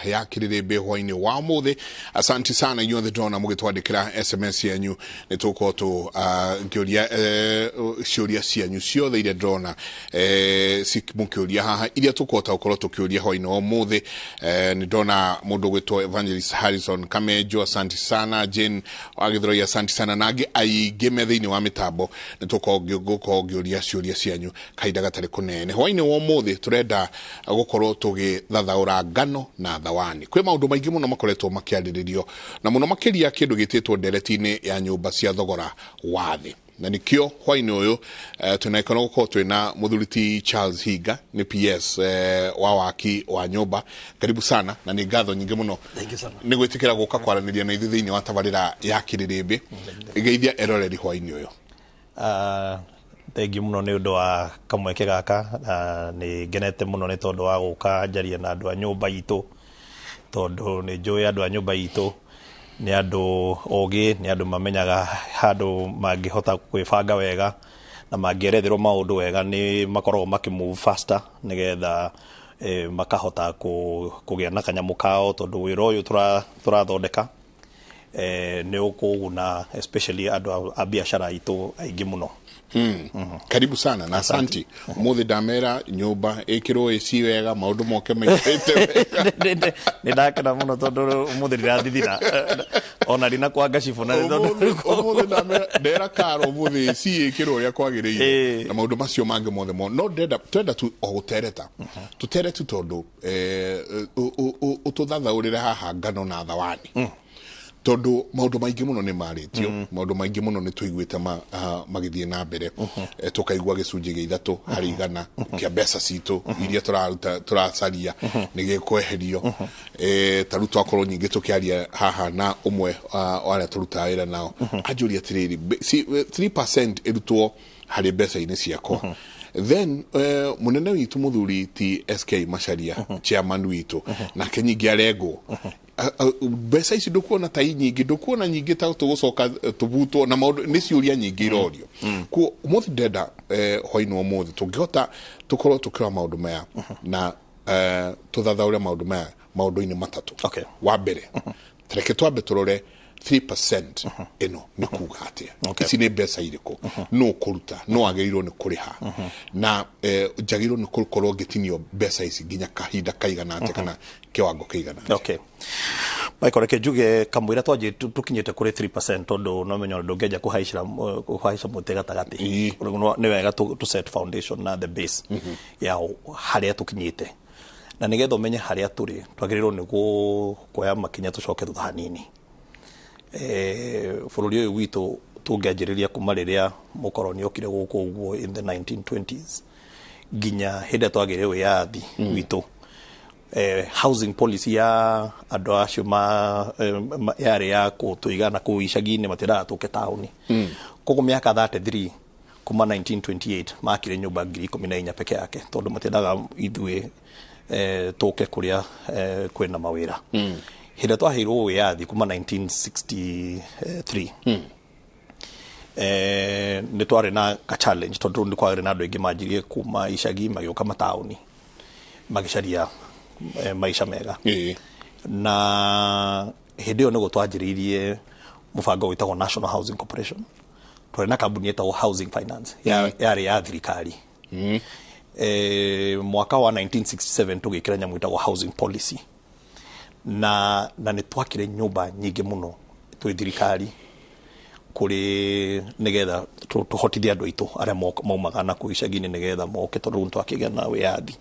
Ya Kĩrĩrĩmbĩ hwainĩ wa ũmũthĩ. Asanti sana inyuothe ndĩrona mũgĩtwandĩkĩra SMS yanyu. Nĩ tũgũkorwo ngĩũria ciũria cianyu ciothe iria ndĩrona mũkĩũria haha, iria tũkũhota gũkorwo tũkĩũria hwainĩ wa ũmũthĩ. Nĩ ndona mũndũ ũgwĩtwo Evangelist Harrison Kamenjo, asanti sana. Jane Wagĩthũrai, asanti sana, na angĩ aingĩ me thĩinĩ wa mĩtambo. Nĩ tũgũkorwo ngĩũria ciũria cianyu kahinda gatarĩ kũnene. Hwainĩ wa ũmũthĩ tũrenda gũkorwo tũgĩthathaũra ngano na thawani. Kwĩ maũndũ maingĩ mũno makoretwo makĩarĩrĩrio, na mũno makĩria kĩndũ gĩtĩtwo ndereti-inĩ ya nyũmba cia thogora wa thĩ, na nikio hwainĩ ũyũ twĩna gĩkeno gũkorwo twĩna mũthuri ti Charles Hinga, nĩ PS wa waki wa nyũmba. Karibu sana, na nĩ ngatho nyingĩ mũno Thank you sana. nĩ gwĩtĩkĩra gũka kwaranĩria na ithuĩ thĩinĩ wa tabarĩra ya Kĩrĩrĩmbĩ. Geithia eroreri hwainĩ ũyũ. Thank you mũno nĩ ũndũ wa kamweke gaka, na nĩ ngenete mũno nĩ tondũ wa gũka njarie na andũ a nyũmba itũ, tondũ nĩ njũĩ andũ a nyũmba itũ nĩ andũ ogĩ, nĩ andũ mamenyaga handũ mangĩhota kwĩbanga wega na mangĩeretherwo maũndũ wega nĩ makoragwo makĩ move faster nĩgetha makahota kũgĩa na kanyamũ kao, tondũ wĩra ũyũ tũrathondeka nĩ ũkũguna especially andũ a biacara itũ aingĩ mũno. Karibu sana na asanti. Ũmũthĩ ndamera nyũmba ĩkĩrwo AC wega, maũndũ moke maikarĩte wega. Nĩ ndakena mũno tondũ ũmũthĩ ndirathithina ona ndina kwanga cibũ na nĩ tondũ Ũmũthĩ ndamera ndera karo ũmũthĩ AC ĩkĩrwo ũrĩa kwagĩrĩire na maũndũ macio mangĩ mothe mo no ndenda twenda tu o gũtereta tũtere tu, tondũ ũtũthathaũrĩre haha ngano na thawani, tondũ maũndũ maingĩ mũno nĩ marĩtio, maũndũ maingĩ mũno nĩ tũiguĩte magĩthiĩ na mbere. Tũkaigua 3% kĩa mbeca citũ iria tũraruta tũracaria nĩ gĩkweherio. Ta rĩu twakorwo nyingĩ tũkĩaria haha na ũmwe wa arĩa tũrutaga wĩra nao, anjũria atĩrĩrĩ, 3% ĩrutwo harĩ mbeca-inĩ ciakwa, then mũnene witũ mũthuri ti SK Macharia, chairman witũ, nake nyingĩ arengwo mbeca ici. Ndũkuona ta i nyingĩ? Ndũkuona nyingĩ ta tũgũcoka tũbutwo na maũndũ? Nĩ ciũria nyingĩ irorio kuo ũmũthĩ. Ndenda hwainĩ wa ũmũthĩ tũngĩhota tũkorwo tũkĩrora maũndũ maya na tũthathaũre maũndũ maya maũndũ-inĩ matatũ. Wa mbere, tareke twambe tũrore 3% ĩno nĩ kuga atĩa. Ici nĩ mbeca irĩkũ, nũ kũruta, no agĩrĩirwo nĩ kũrĩha, na njagĩrĩirwo nĩ gũkorwo ngĩtinio mbeca ici nginya kahinda kaigana atĩa kana kĩwango kĩigana atĩa? Okay, Michael, reke njuge kamũira twanjĩ tũkinyĩte kũrĩ 3%, tondũ no menyo ndũngĩanjia kũhaica mũtĩ gatagatĩ. Nĩ wega tũ set foundation na the base ya harĩa tũkinyĩte, na nĩgetha ũmenye harĩa tũrĩ twagĩrĩirwo nĩ kuoya makinya tũcoke thutha hanini. Bũrũri ũyũ witũ tũngĩanjĩrĩria kuma rĩrĩa mũkoroni okire gũkũ ũguo in the 1920s nginya hĩndĩ ĩrĩa twagĩire wĩyathi witũ, housing policy ya andũ acio yarĩ ya kũtũiga na kũu icagi-inĩ, matiendaga tũke taũni. Koguo mĩaka 33 kuma 1928 makire nyũmba 14,000 peke yake, tondũ matiendaga ithuĩ tũke kũrĩa kwĩna mawĩra. Hĩndĩ ĩrĩa twaheirwo wĩyathi kuma 1963, nĩ twarĩ na ka challenge, tondũ nĩ kwarĩ na andũ aingĩ manjirie kuma icagi magĩũka mataũni magĩcaria maica mega. Na hĩndĩ ĩyo nĩguo twanjĩrĩirie mũbango wĩtagwo National Housing Corporation. Twarĩ na kambuni ĩtagwo Housing Finance, yarĩ ya thirikari. Mwaka wa 1967 tũgĩkĩra nyamũ ĩtagwo housing policy, na nĩ twakire nyũmba nyingĩ mũno twĩ thirikari kũrĩ nĩgetha tũhotithie andũ aitũ arĩa maumaga na kũu icagi-inĩ nĩgetha moke, tondũ rĩu nĩtwakĩgĩa na wĩyathi.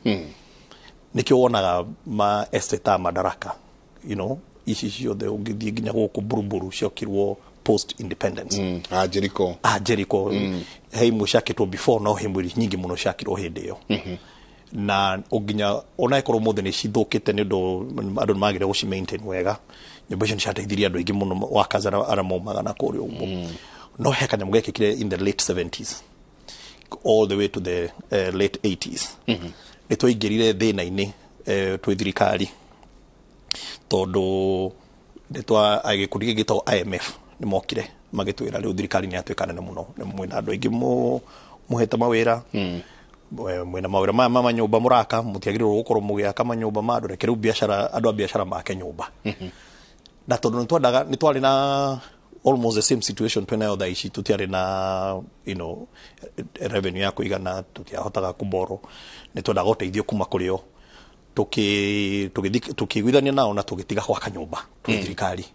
Nĩkĩo wonaga ma estate ta Madaraka, ici ciothe ũngĩthiĩ nginya gũkũ Buruburu ciokirwo post independence. Ah, Jericho. Ah, Jericho. He imwe ciakĩtwo before, no he imwe nyingĩ mũno ciakirwo hĩndĩ ĩyo, na nginya ona ĩkorwo ũmũthĩ nĩ cithũkĩte nĩ ũndũ andũ nĩ magire gũci maintain wega, nyũmba icio nĩ ciateithirie andũ aingĩ mũno, workers arĩa maumaga na kũrĩa ũguo. No he kanyamũ gekĩkire in the late 70s all the way to the late 80s. Nĩ twaingĩrire thĩna-inĩ twĩ thirikari, tondũ nĩ twa gĩkundi gĩkĩ gĩtagwo IMF nĩ mokire magĩtwĩra rĩu thirikari nĩ yatuĩka nene mũno, nĩ mwĩna andũ aingĩ mũhete mawĩra. Mwĩna mawĩra maya ma manyũmba mũraka, mũtiagĩrĩirwo gũkorwo mũgĩaka manyũmba ma andũ, reke rĩu biacara, andũ a biacara make nyũmba. Na tondũ nĩtwendaga, nĩtwarĩ na almost the same situation twĩnayo thaa ici, tũtiarĩ na revenue ya kũigana, tũtiahotaga kũboro, nĩtwendaga ũteithio kuma kũrĩ o. Tũkĩiguithania nao na tũgĩtiga gwaka nyũmba twĩ thirikari.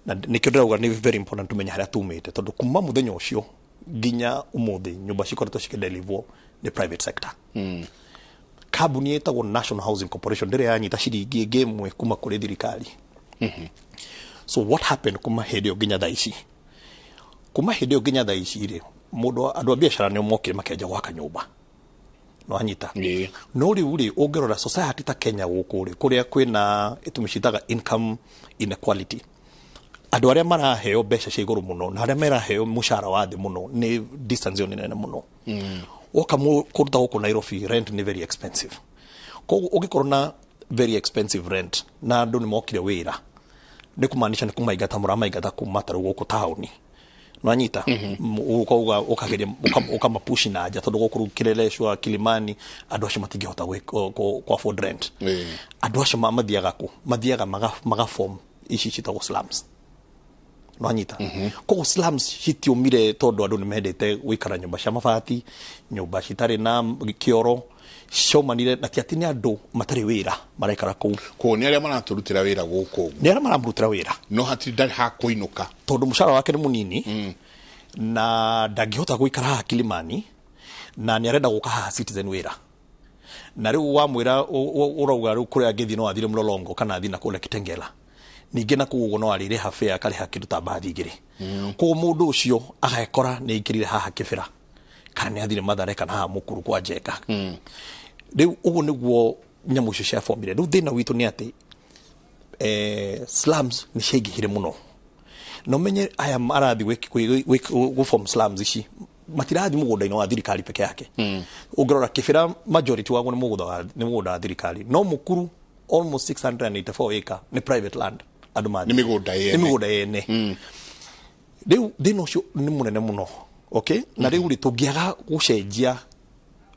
Na nĩkĩo ndĩrauga nĩ very important tumenye harĩa tumĩte, tondũ kuma mũthenya ũcio nginya ũmũthĩ nyũmba cikoretwo cikĩdeliverwo nĩ private sector. Kambuni ĩtagwo National Housing Corporation ndĩrĩ yanyita ciringi ĩngĩ ĩmwe kuma kũrĩ thirikari. So what happened kuma hĩndĩ ĩyo nginya thaa ici? Kuma hĩndĩ ĩyo nginya thaa ici rĩ, mũndũ, andũ a biacara nĩo mokire makĩanjia gwaka nyũmba, nĩwanyita? Ĩĩ. No rĩu rĩ, ũngĩrora society ta Kenya gũkũ rĩ, kũrĩa kwĩna tũmĩcitaga income inequality, andũ arĩa maraheo mbeca cia igũrũ mũno na arĩa maraheo mũcara wa thĩ mũno, nĩ distance ĩyo nĩ nene mũno. Woka kũruta gũkũ Nairobi, rent nĩ very expensive. Koguo ũngĩkorwo na very expensive rent na andũ nĩ mokire wĩra, nĩ kũmaanisha nĩ kũmaingata mũramaingata kuma ta rĩu gũkũ taũni, nwanyita? Ũkauga ũkageria ũkamapushi na nja, tondũ gũkũ rĩu Kileleshwa, Kilimani, andũ acio matingĩhota ku afford rent. Andũ acio mathiaga kũ? Mathiaga magaform ici citagwo slums, nwanyita? Koguo slums citiumire tondũ andũ nĩ mendete gũikara nyũmba cia mabati, nyũmba citarĩ na kĩoro. Ciaumanire na ti atĩ nĩ andũ matarĩ wĩra maraikara kũu. Koguo nĩ arĩa maratũrutĩra wĩra gũkũ ũguo. Nĩ arĩa maramũrutĩra wĩra. No hatirĩ, ndarĩ hakũinũka. Tondũ mũcara wake nĩ mũnini na ndangĩhota gũikara haha Kilimani, na nĩ arenda gũka haha Citizen wĩra. Na rĩu wamwĩra ũrauga rĩu kũrĩa angĩthiĩ no athire Mlolongo kana athiĩ na kũrĩa Kitengela, ningĩ na kũu ũguo no arĩrĩha fare, akarĩha kĩndũ ta mbathi igĩrĩ. Koguo mũndũ ũcio agekora nĩ aingĩrire haha Kĩbĩra kana nĩ athire Mathare kana haha Mũkuru kwa Njenga. Rĩu ũguo nĩguo nyamũ icio ciabomire. Rĩu thĩna witũ nĩ atĩ slums nĩ ciaingĩhire mũno. Na ũmenye aya marathiĩ gũform slums ici matirathiĩ mũgũnda-inĩ wa thirikari peke yake. Ũngĩrora Kĩbĩra, majority waguo nĩ mũgũnda wa thirikari, no Mũkuru almost 684 acre nĩ private land andũ mathiĩ. Nĩ mĩgũnda yene. Nĩ mĩgũnda yene. Rĩu thĩna ũcio nĩ mũnene mũno, okay? Na rĩu rĩ, tũngĩaga gũcenjia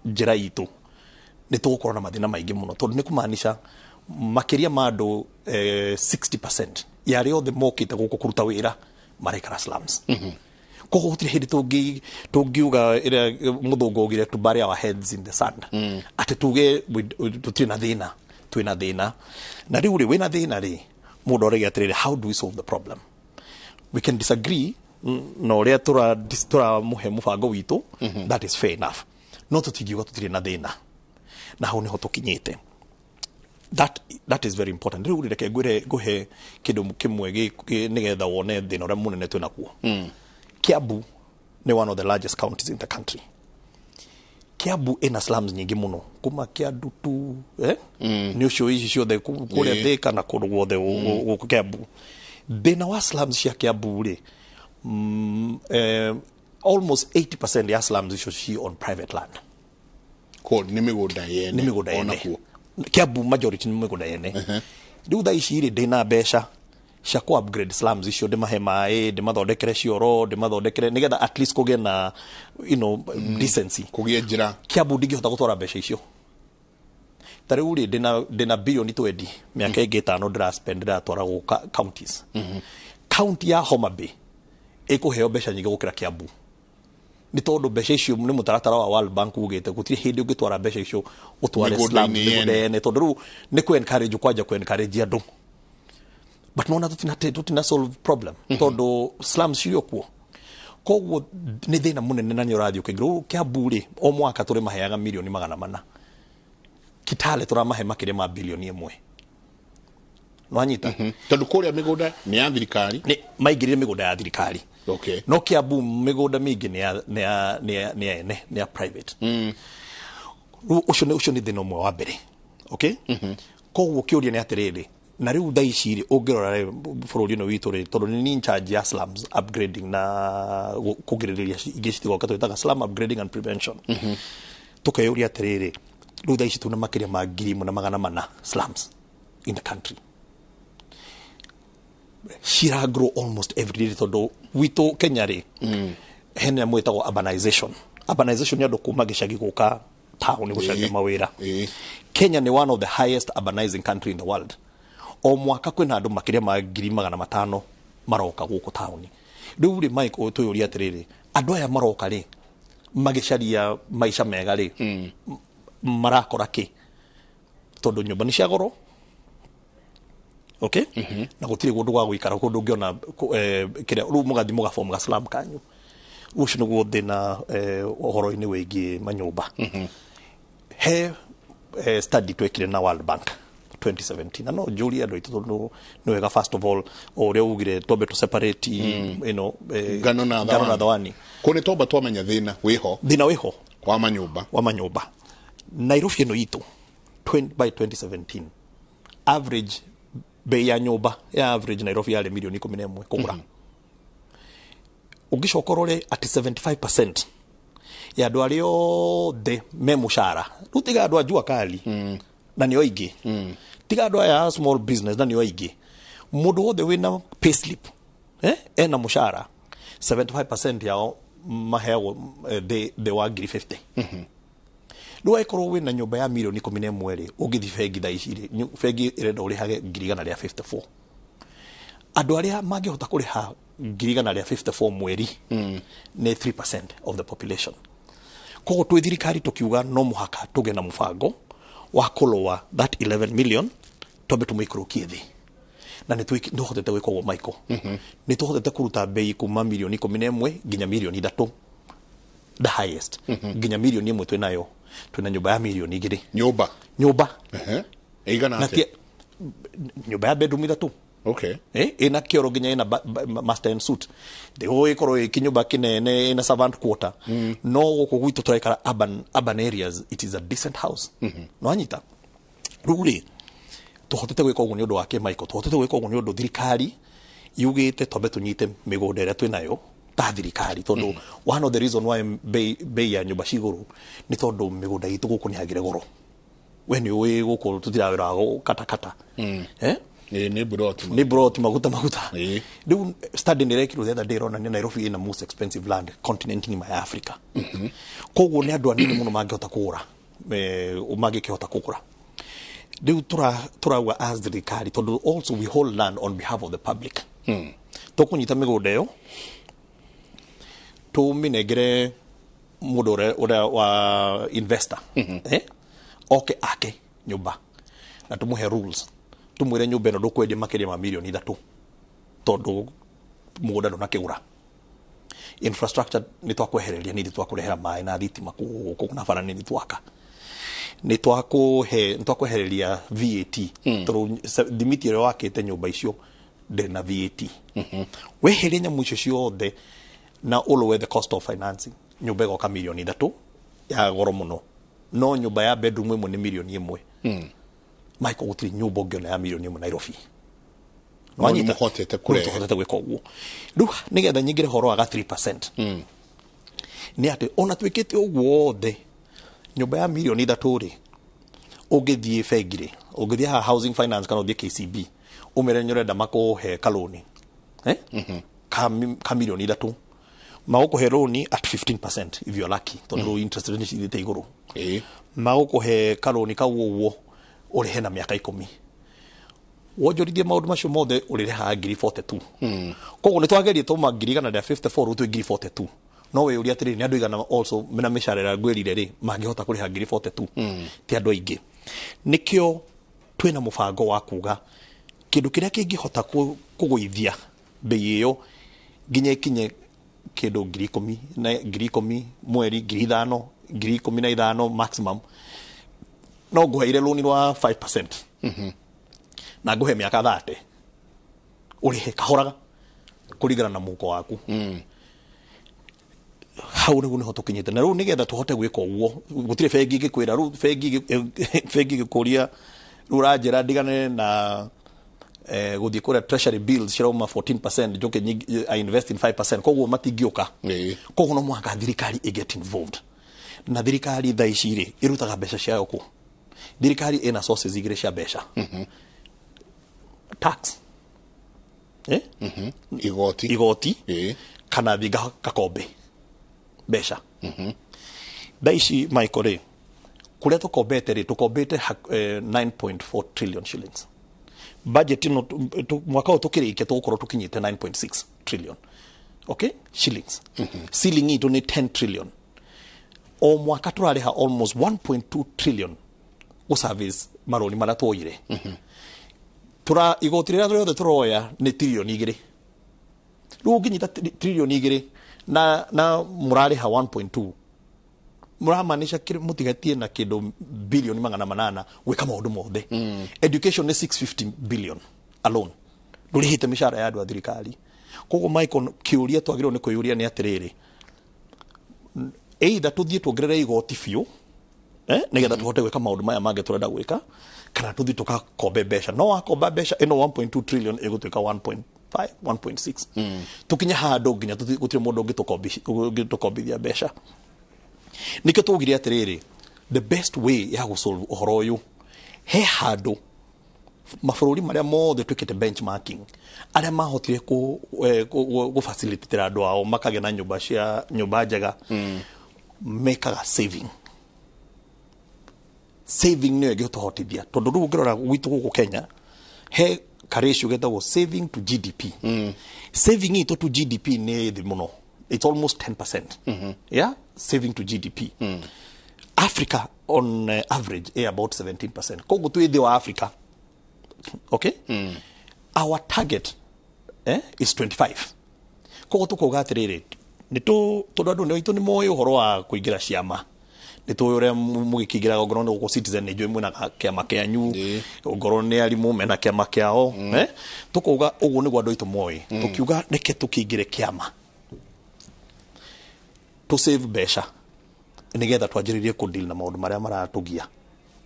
njĩra itũ, nĩ tũgũkorwo na mathĩna maingĩ mũno, tondũ nĩ kũmaanisha makĩria ma andũ 60% ya arĩa othe mokĩte gũkũ kũruta wĩra maraikara slums. Koguo gũtirĩ hĩndĩ tũngiuga ĩrĩa mũthũngũ augire, to bury our heads in the sand, atĩ tuge tũtirĩ na thĩna. Twĩna thĩna. Na rĩu rĩ, wĩna thĩna rĩ, mũndũ oragia atĩrĩrĩ, how do we solve the problem? We can disagree na ũrĩa tũramũhe mũbango witũ, that is fair enough, no tũtingiuga tũtirĩ na thĩna. Na hau nĩho tũkinyĩte. That is very important. Rĩu reke ngwĩre, ngũhe kĩndũ kĩmwe nĩgetha wone thĩna ũrĩa mũnene twĩ naguo. Kiambu nĩ one of the largest counties in the country. Kiambu ĩna slums nyingĩ mũno, kuma Kiandutu, eh? Nĩ ũcio ici ciothe kũrĩa Thika na kũndũ guothe gũkũ Kiambu. Thĩna wa slums cia Kiambu rĩ, almost 80% ya slums icio ci on private land. Ko nĩ mĩgũnda yene? Nĩ mĩgũnda yene. Onakuo. Kiambu majority nĩ mĩgũnda yene. Rĩu thaa ici rĩ, ndĩna mbeca cia ku upgrade slums icio, ndĩmahe maĩ, ndĩmathondekere cioro, ndĩmathondekere nĩgetha at least kũgĩe na decency. Kũgĩe njĩra. Kiambu ndingĩhota gũtwara mbeca icio. Ta rĩu rĩ, ndĩna bilioni 20, mĩaka ĩngĩ 5 ndĩra spend, ndĩratwara gũka counties. County ya Homa Bay ĩkũheo mbeca nyingĩ gũkĩra Kiambu, nĩ tondũ mbeca icio nĩ mũtaratara wa World Bank ugĩte gũtirĩ hĩndĩ ũngĩtwara mbeca icio ũtware Mĩgũnda-inĩ slum yene. mĩgũnda yene, tondũ rĩu nĩ kũ encourage, kwanja kũ encourage andũ. But nona tũtina solve problem, tondũ slums cirĩ o kuo. Koguo nĩ thĩna mũnene na nĩ ũrathiĩ ũkĩingĩra. Rĩu Kiambu rĩ, o mwaka tũrĩ maheaga milioni 400. Kitale tũramahe makĩria ma bilioni 1, nwanyita? Tondũ kũrĩa mĩgũnda nĩ ya thirikari. Nĩ maingĩrire mĩgũnda ya thirikari. No Kiambu mĩgũnda mĩingĩ nĩ ya ene, nĩ ya private. Rĩu ũcio nĩ thĩna ũmwe wa mbere, okay? Koguo kĩũria nĩ atĩrĩrĩ, na rĩu thaa ici rĩ, ũngĩrora rĩ, bũrũri ũyũ witũ rĩ, tondũ nĩ in charge ya slums upgrading na kũgirĩrĩria ingĩ citigoka, twĩtaga slum upgrading and prevention, tũkeyũria atĩrĩrĩ, rĩu thaa ici tuna makĩria ma 1,400 slums in the country. Cira grow almost every day, tondũ gwitũ Kenya rĩ, hena nyamũ ĩtagwo urbanization. Urbanization nĩ andũ kuma gĩcagi gũka taũni gũcaria mawĩra. Ĩĩ. Kenya nĩ one of the highest urbanizing country in the world. O mwaka kwĩna andũ makĩria ma 500,000 maroka gũkũ taũni. Rĩu rĩ, Mike, twĩyũria atĩrĩrĩ, andũ aya maroka rĩ magĩcaria maica mega rĩ, marakora kĩ? Tondũ nyũmba nĩ cia goro, okay, na gũtirĩ kũndũ gwa gũikara, kũndũ ũngĩona kĩrĩa rĩu mũgathiĩ mũgaform ga slum kanyu. Ũcio nĩguo thĩna ũhoro-inĩ wĩgiĩ manyũmba. He study twekire na World Bank 2017, na no njũrie andũ aitũ, tondũ nĩ wega, first of all, o ũrĩa ugire, twambe tũ separate ngano na ngano na thawani. Kũ nĩ twamba twamenya thĩna wĩho. Thĩna wĩho wa manyũmba. Wa manyũmba. Nairobi ĩno itũ, by 2017 average bei ya nyũmba ya average Nairobi yarĩ mirioni 11 kũgũra. Ũngĩcoka ũrore atĩ 75% ya andũ arĩa othe me mũcara rĩu, tiga andũ a jua kali na nĩo aingĩ, tiga andũ aya a small business na nĩo aingĩ, mũndũ wothe wĩna payslip, ena mũcara, 75% yao maheagwo thĩ wa ngiri 50. Rĩu angĩkorwo wĩna nyũmba ya mirioni 11 rĩ, ũngĩthiĩ bengi thaa ici rĩ, bengi ĩrenda ũrĩhage ngiri 154. Andũ arĩa mangĩhota kũrĩha ngiri 154 mweri nĩ 3% of the population. Koguo twĩ thirikari tũkiuga no mũhaka tũgĩe na mũbango wa kũlower that 11 million, twambe tũmĩikũrũkie thĩ, na nĩ tũhotete gwĩka ũguo, Michael. Nĩ tũhotete kũruta bei kuma mirioni 11 nginya mirioni 3, the highest, nginya mirioni 1. Twĩnayo, twĩna nyũmba ya mirioni 2. Nyũmba? Nyũmba. Ehe. Ĩigana na atĩa? Nyũmba ya bedroom ithatũ, ĩna kĩoro, nginya ĩna master en suite. Ndĩgũ ĩkorwo ĩ kĩnyũmba kĩnene ĩna servant quarter, no gũkũ gwitũ tũraikara urban areas, it is a decent house. No anyita rĩu rĩ, tũhotete gwĩka ũguo nĩ ũndũ wa kĩ, Michael? Tũhotete gwĩka ũguo nĩ ũndũ thirikari yugĩte twambe tũnyite mĩgũnda ĩrĩa twĩnayo ta thirikari, tondũ one of the reason why bei ya nyũmba cigũrũ nĩ tondũ mĩgũnda itũ gũkũ nĩ yagire goro. We nĩ ũĩ gũkũ tũtirawĩra gũkatakata, eh? Ĩĩ, nĩ buroti. Nĩ broti, maguta maguta. Rĩu study nĩ ĩrekirwo the other day ĩronania Nairobi ĩna most expensive land continent ng'ima ya Africa. Koguo nĩ andũ anini mũno mangĩhota kũgũra, mangĩkĩhota kũgũra. Rĩu tũrauga as thirikari, tondũ also we hold land on behalf of the public, tũkũnyita mĩgũnda ĩyo tũmĩnengere mũndũ ũrĩa wa investor, oke ake nyũmba, na tũmũhe rules, tũmwĩre nyũmba ĩno ndũkwendia makĩria ma mirioni 3, tondũ mũgũnda ndũnakĩgũra. Infrastructure nĩ twakwehereria, nĩ ithuĩ twakũrehera maĩ na thitima kũu na bara nĩ ithuĩ twaka, nĩ twakũhe, nĩ twakwehereria VAT, tondũ thimiti ĩrĩa wakĩte nyũmba icio ndĩrĩ na VAT. Weherie nyamũ icio ciothe na ũlower the cost of financing, nyũmba ĩgoka mirioni 3 ya goro mũno, no nyũmba ya bedroom ĩmwe nĩ mirioni 1. Michael, gũtirĩ nyũmba ũngĩona ya mirioni 1 Nairobi. No nĩ mũhotete kũrehe. Nĩ tũhotete gwĩka ũguo. Rĩu nĩgetha nyingĩre horo wa ga 3%, nĩ atĩ ona twĩkĩte ũguo wothe, nyũmba ya mirioni 3 rĩ, ũngĩthiĩ bengi rĩ, ũngĩthiĩ haha Housing Finance kana ũthiĩ KCB, ũmere nĩ ũrenda makũhe kalũni, eh? Ka mirioni 3, magũkũhe rũni at 15% if you are lucky, tondũ rĩu interest rate nĩ cithiĩte igũrũ. Magũkũhe karũni kau ũguo ũrĩhe na mĩaka 10. Wonjorithie maũndũ macio mothe, ũrĩrĩhaga ngiri 42. Koguo nĩ twagerie twauma ngiri 154, rĩu twĩ ngiri 42. No wĩyũrie atĩrĩrĩ, nĩ andũ igana also mena mĩcara ĩrĩa ngwĩrire rĩ mangĩhota kũrĩha ngiri 42? Ti andũ aingĩ. Nĩkĩo twĩna mũbango wa kuga kĩndũ kĩrĩa kĩngĩhota kũgũithia bei ĩyo nginya ĩkinye kĩndũ ngiri 10 na ngiri 10 mweri, ngiri 5, ngiri 15 maximum, no ngũheire rũni rwa 5% na ngũhe mĩaka 30 ũrĩhe kahoraga kũringana na mũhuko waku. Hau nĩguo nĩho tũkinyĩte. Na rĩu nĩgetha tũhote gwĩka ũguo, gũtirĩ bengi ĩngĩkwĩra rĩu, bengi ĩngĩkũria rĩu ũranjĩra ndigane na gũthiĩ kũrĩa treasury bills cirauma 14%, njoke I invest in 5%. Koguo matingĩũka. Koguo no mũhaka thirikari ĩ get involved. Na thirikari thaa ici rĩ, ĩrutaga mbeca ciayo kũ? Thirikari ĩna sources igĩrĩ cia mbeca: tax, eh? Igoti. Igoti. Ĩĩ. Kana thinga kakombe mbeca. Thaa ici Michael rĩ, kũrĩa tũkombete rĩ, tũkombete 9.4 trillion shillings. Budget ĩno mwaka ũyũ tũkĩrĩkia tũgũkorwo tũkinyĩte 9.6 trillion, okay, shillings. Ceiling itũ nĩ 10 trillion. O mwaka tũrarĩha almost 1.2 trillion gũ service marũni marĩa tuoire. Tura igoti rĩrĩa rĩothe tũroya nĩ 2 trillion. Rĩu ũngĩnyita 2 trillion na mũrarĩha 1.2, mũramaanisha mũtigatie na kĩndũ 800 billion gwĩka maũndũ mothe. Education nĩ 650 billion alone, ndũrĩhĩte mĩcara ya andũ a thirikari. Koguo Michael, kĩũria twagĩrĩirwo nĩ kwĩyũria nĩ atĩrĩrĩ, either tũthiĩ tuongerere igoti biũ, nĩgetha tũhote gwĩka maũndũ maya mangĩ tũrenda gwĩka, kana tũthiĩ tũgakombe mbeca. No wakomba mbeca ĩno, 1.2 trillion ĩgũtuĩka 1.5, 1.6. Tũkinye handũ nginya gũtirĩ mũndũ ũngĩtũkombithia mbeca. Nĩkĩo twaugire atĩrĩrĩ, the best way ya gũsolve ũhoro ũyũ, he handũ mabũrũri marĩa mothe twĩkĩte benchmarking, arĩa mahotire kũ facilitate andũ ao makagĩa na nyũmba cia nyũmba njega, mekaga saving. Saving nĩyo ĩngĩtũhotithia, tondũ rĩu ũngĩrora gwitũ gũkũ Kenya he karatio getagwo saving to GDP. Saving itũ to GDP nĩ thĩ mũno, it's almost 10%. Yeah, saving to GDP. Africa on average ĩ about 17%, koguo twĩ thĩ wa Africa. Okay, our target is 25. Koguo tũkauga atĩrĩrĩ, nĩ tondũ andũ aitũ nĩ moĩ ũhoro wa kũingĩra ciama, nĩ tũĩ ũrĩa mũgĩkĩingĩraga. Ongorwo nĩ gũkũ Citizen, nĩ njũĩ mwĩna kĩama kĩanyu, ongorwo nĩ arimũ mena kĩama kĩao. Tũkauga ũguo nĩguo andũ aitũ moĩ. Tũkiuga reke tũkĩingĩre kĩama tũ save mbeca nĩgetha twanjĩrĩrie kũ deal na maũndũ marĩa maratũgia,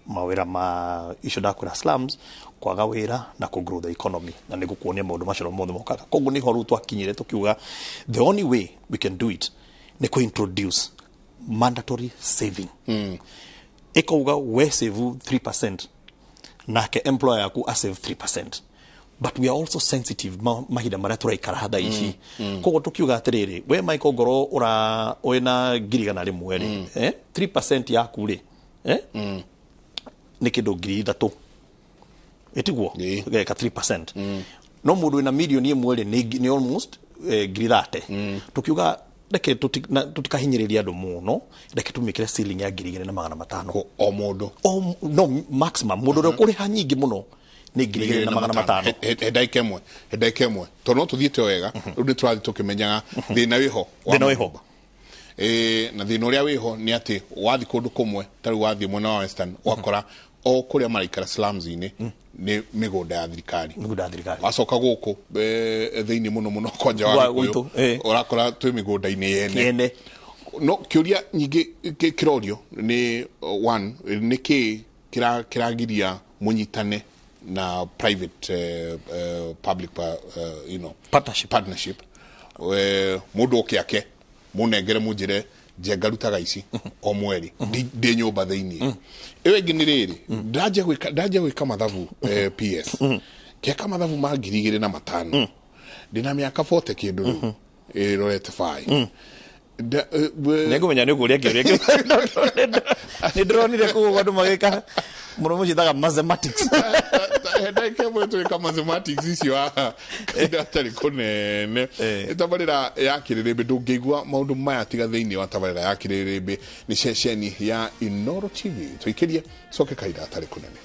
mawĩra ma icio ndakwĩra, slums, kwaga wĩra na kũ grow the economy, na nĩ gũkuonia maũndũ macio mothe mokaga. Koguo nĩho rĩu twakinyire tũkiuga the only way we can do it nĩ kũ introduce mandatory saving. Ĩkauga we save 3%, nake employer yaku a save 3%. But we are also sensitive mahinda marĩa tũraikara thaa ici. Koguo tũkiuga atĩrĩrĩ, we Michael, ngorwo ũra wĩna 100,000 rĩ, 3% yaku rĩ, nĩ kĩndũ 3,000, ĩtiguo? Ĩĩ. Geka 3%. No mũndũ wĩna 1 million rĩ, nĩ almost 30,000. Tukiuga reke tũtikahinyĩrĩrie andũ mũno, reke tũmĩkĩre ceiling ya 2,500. O mũndũ? O no maximum mũndũ ũrĩa ũkũrĩha nyingĩ mũno nĩ 2,500. He ndagĩka ĩmwe, he ndagĩka ĩmwe, tondũ no tũthiĩte o wega. Rĩu nĩ tũrathiĩ tũkĩmenyaga thĩna wĩho wa Thĩna wĩho. manyũmba. Na thĩna ũrĩa wĩho nĩ atĩ wathiĩ kũndũ kũmwe, ta rĩu wathiĩ mwena wa Western, ũgakora o kũrĩa maraikara slums-inĩ nĩ mĩgũnda ya thirikari. Mĩgũnda ya thirikari. Wacoka gũkũ thĩinĩ mũno mũno kwanja wa Gwa- Gĩkũyũ, gwitũ, ũrakora twĩ mĩgũnda-inĩ yene. Yene. No kĩũria nyingĩ kĩrorio nĩ one, nĩ kĩ kĩragiria mũnyitane na private public Partnership. Partnership. Mũndũ oke ake mũnengere mũnjĩre njenga rutaga ici o mweri, ndĩ nyũmba thĩinĩ. Ĩyo ĩngĩ nĩ rĩrĩ, ndanjia gwĩka mathabu, PS ngeka mathabu ma 2,500, ndĩna mĩaka 40 kĩndũ rĩu ĩrorete baĩ. Nĩngũmenya nĩ ũkũria kĩũria kĩu. Nĩ ndĩronire kũu andũ magĩka mũno mũciĩtaga mathematics. Ndagĩka ĩmwe twĩka mathematics icio haha kahinda gatarĩ kũnene. Tabarĩra ya Kĩrĩrĩmbĩ, ndũngĩigua maũndũ maya tiga thĩinĩ wa tabarĩra ya Kĩrĩrĩmbĩ, nĩ ceceni ya Inoro TV. Tũikĩrie coke kahinda gatarĩ kũnene.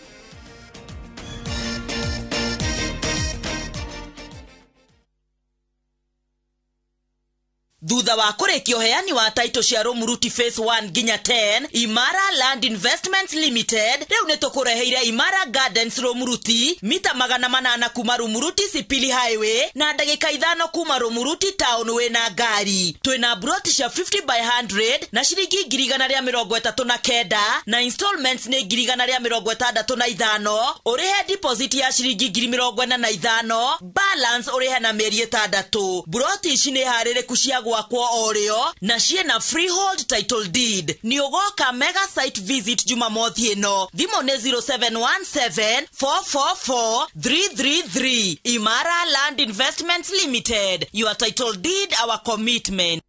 Thutha wa kũrĩkia ũheani wa taitũ cia Rũmuruti phase 1 nginya 10, Imara Land Investments Limited rĩu nĩ tũkũreheire Imara Gardens Rũmuruti, mita 800 kuma Rũmuruti Sipili Highway na ndagĩka 5 kuma Rũmuruti town wĩna ngari. Twĩna broti cia 50 by 100 na ciringi 139,000, na installments nĩ 165,000. Ũrĩhe deposit ya ciringi 45,000, balance ũrĩhe na mĩeri 6. Broti ici nĩ harĩrĩku cia gwakwo o rĩo na ciĩna freehold title deed. Nĩ ũgoka mega site visit Jumamothi ĩno. Thimũ nĩ 0717 444 333. Imara Land Investments Limited, your title deed, our commitment.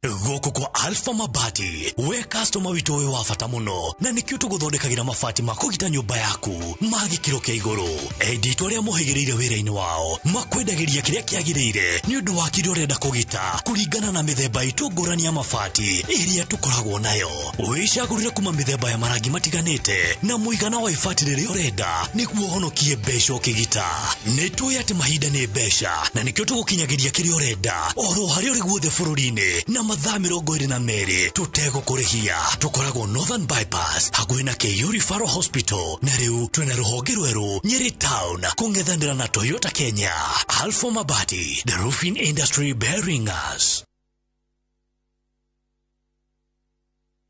Gũkũ kwa Alpha Mabati, we customer witũ wĩ wa bata mũno, na nĩkĩo tũgũthondekagĩra mabati ma kũgita nyũmba yaku ma gĩkĩro kĩa igũrũ. Endi itũ arĩa mohĩgĩrĩire wĩra-inĩ wao makwendagĩria kĩrĩa kĩagĩrĩire nĩ ũndũ wa kĩrĩa ũrenda kũgita kũringana na mĩthemba itũ ngũrani ya mabati ĩrĩa tũkoragwo nayo. Wĩcagũrĩre kuma mĩthemba ya marangi matiganĩte na mũigana wa ibati rĩrĩa ũrenda nĩguo ũhonokie mbeca ũkĩgita. Nĩ tũĩ atĩ mahinda nĩ mbeca na nĩkĩo tũgũkinyagĩria kĩrĩa ũrenda oro harĩa ũrĩ guothe bũrũri-inĩ na mathaa 22 tũtegũkũrĩhia. Tũkoragwo Northern Bypass hakuhĩ na KU Referral Hospital, na rĩu twĩna rũhonge rwerũ Nyeri Town kũng'ethanĩra na Toyota Kenya. Alpha Mabati, the roofing industry bearing us.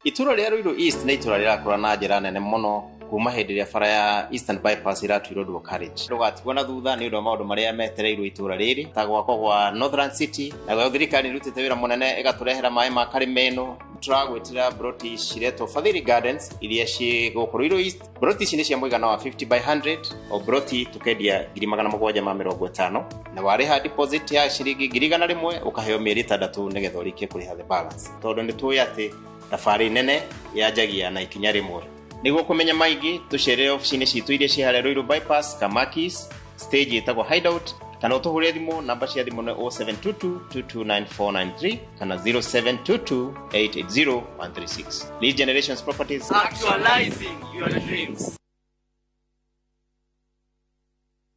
Itũra rĩa Ruiru East nĩ itũra rĩrakũra na njĩra nene mũno kuma hĩndĩ ĩrĩa bara ya Eastern Bypass ĩratuirwo dual carriage. Ndũgatigwo na thutha nĩ ũndũ wa maũndũ marĩa metereirwo itũra rĩrĩ ta gwakwo gwa Northern City, nayo thirikari nĩ ĩrutĩte wĩra mũnene ĩgatũrehera maĩ ma Karimeno. Tũragwĩtĩra broti ciretwo Fadhili Gardens iria ciĩ gũkũ Ruiru East. Broti ici nĩ cia mũigana wa 50 by 100, o broti tũkendia 750,000, na warĩha deposit ya ciringi 100,000 ũkaheo mĩeri 6 nĩgetha ũrĩkie kũrĩha the balance, tondũ nĩ tũĩ atĩ thabarĩ nene yanjagia na ikinya rĩmwe. Nĩguo kũmenya maingĩ tũcerere obici-inĩ citũ iria ciĩ harĩa Ruiru Bypass, Kamakis, stage ĩtagwo Hideout, kana ũtũhũrĩre thimũ. Namba cia thimũ nĩ 0722 229493 kana 0722 880 136. Lead Generations Properties, actualizing your dreams.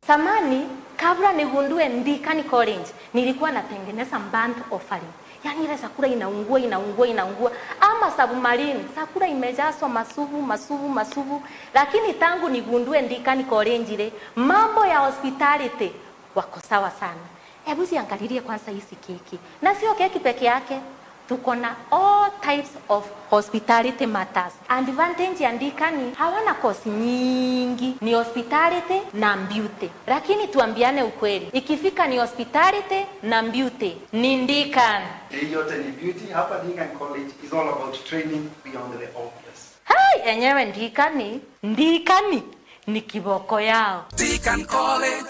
Samani, kabla nigundue Ndikani College, nilikuwa natengeneza burnt offering. Yaani ile chakula inaungua, inaungua, inaungua, ama submarine, chakula imejazwa masubu, masubu, masubu. Lakini tangu nigundue Ndikani College ile, mambo ya hospitality wako sawa sana. Hebu ziangalilie kwanza hizi keki. Na sio keki peke yake, tuko na all types of hospitality matters. Advantage ya Ndikani, hawana kosi nyingi, ni hospitality na beauty. Lakini tuambiane ukweli, ikifika ni hospitality na beauty, ni Ndikani. Hii yote ni beauty. Hapa Deakin College is all about training beyond the obvious. Hai, enyewe Ndikani, Ndikani ni kiboko yao. Deakin College.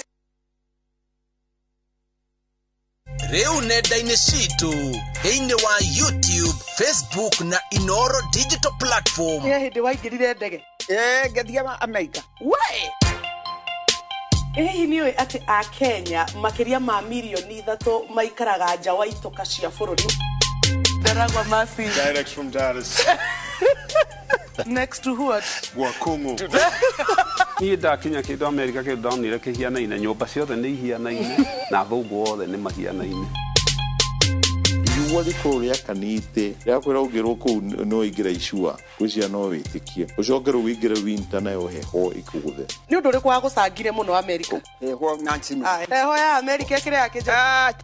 Rĩu nenda-inĩ citũ thĩinĩ wa YouTube, Facebook na Inoro digital platform. Nĩ hĩndĩ waingĩrire ndege? Ngĩthiĩ Amerika. We! Hihi nĩ ũĩ atĩ a Kenya makĩria ma mirioni 3 maikaraga nja wa itoka cia bũrũri? Ndaragwa Masi. Direct from Dallas. Next to what? Wakungu. Niĩ ndakinya kĩndũ Amerika kĩndũ ndonire kĩhianaine, nyũmba ciothe nĩ ihianaine na athũngũ othe nĩ mahianaine. Riũa rĩkorwo rĩakanĩte rĩakwĩra ũngĩrwo kũu no ũingĩre icua gwĩciria no wĩtĩkie, ũcoke rĩu ũingĩre winter nayo heho ĩkũgũthe. Nĩ ũndũ ũrĩkũ wagũcangire mũno Amerika? Heho Nancy. Heho ya Amerika ĩkĩrĩ ya kĩnja.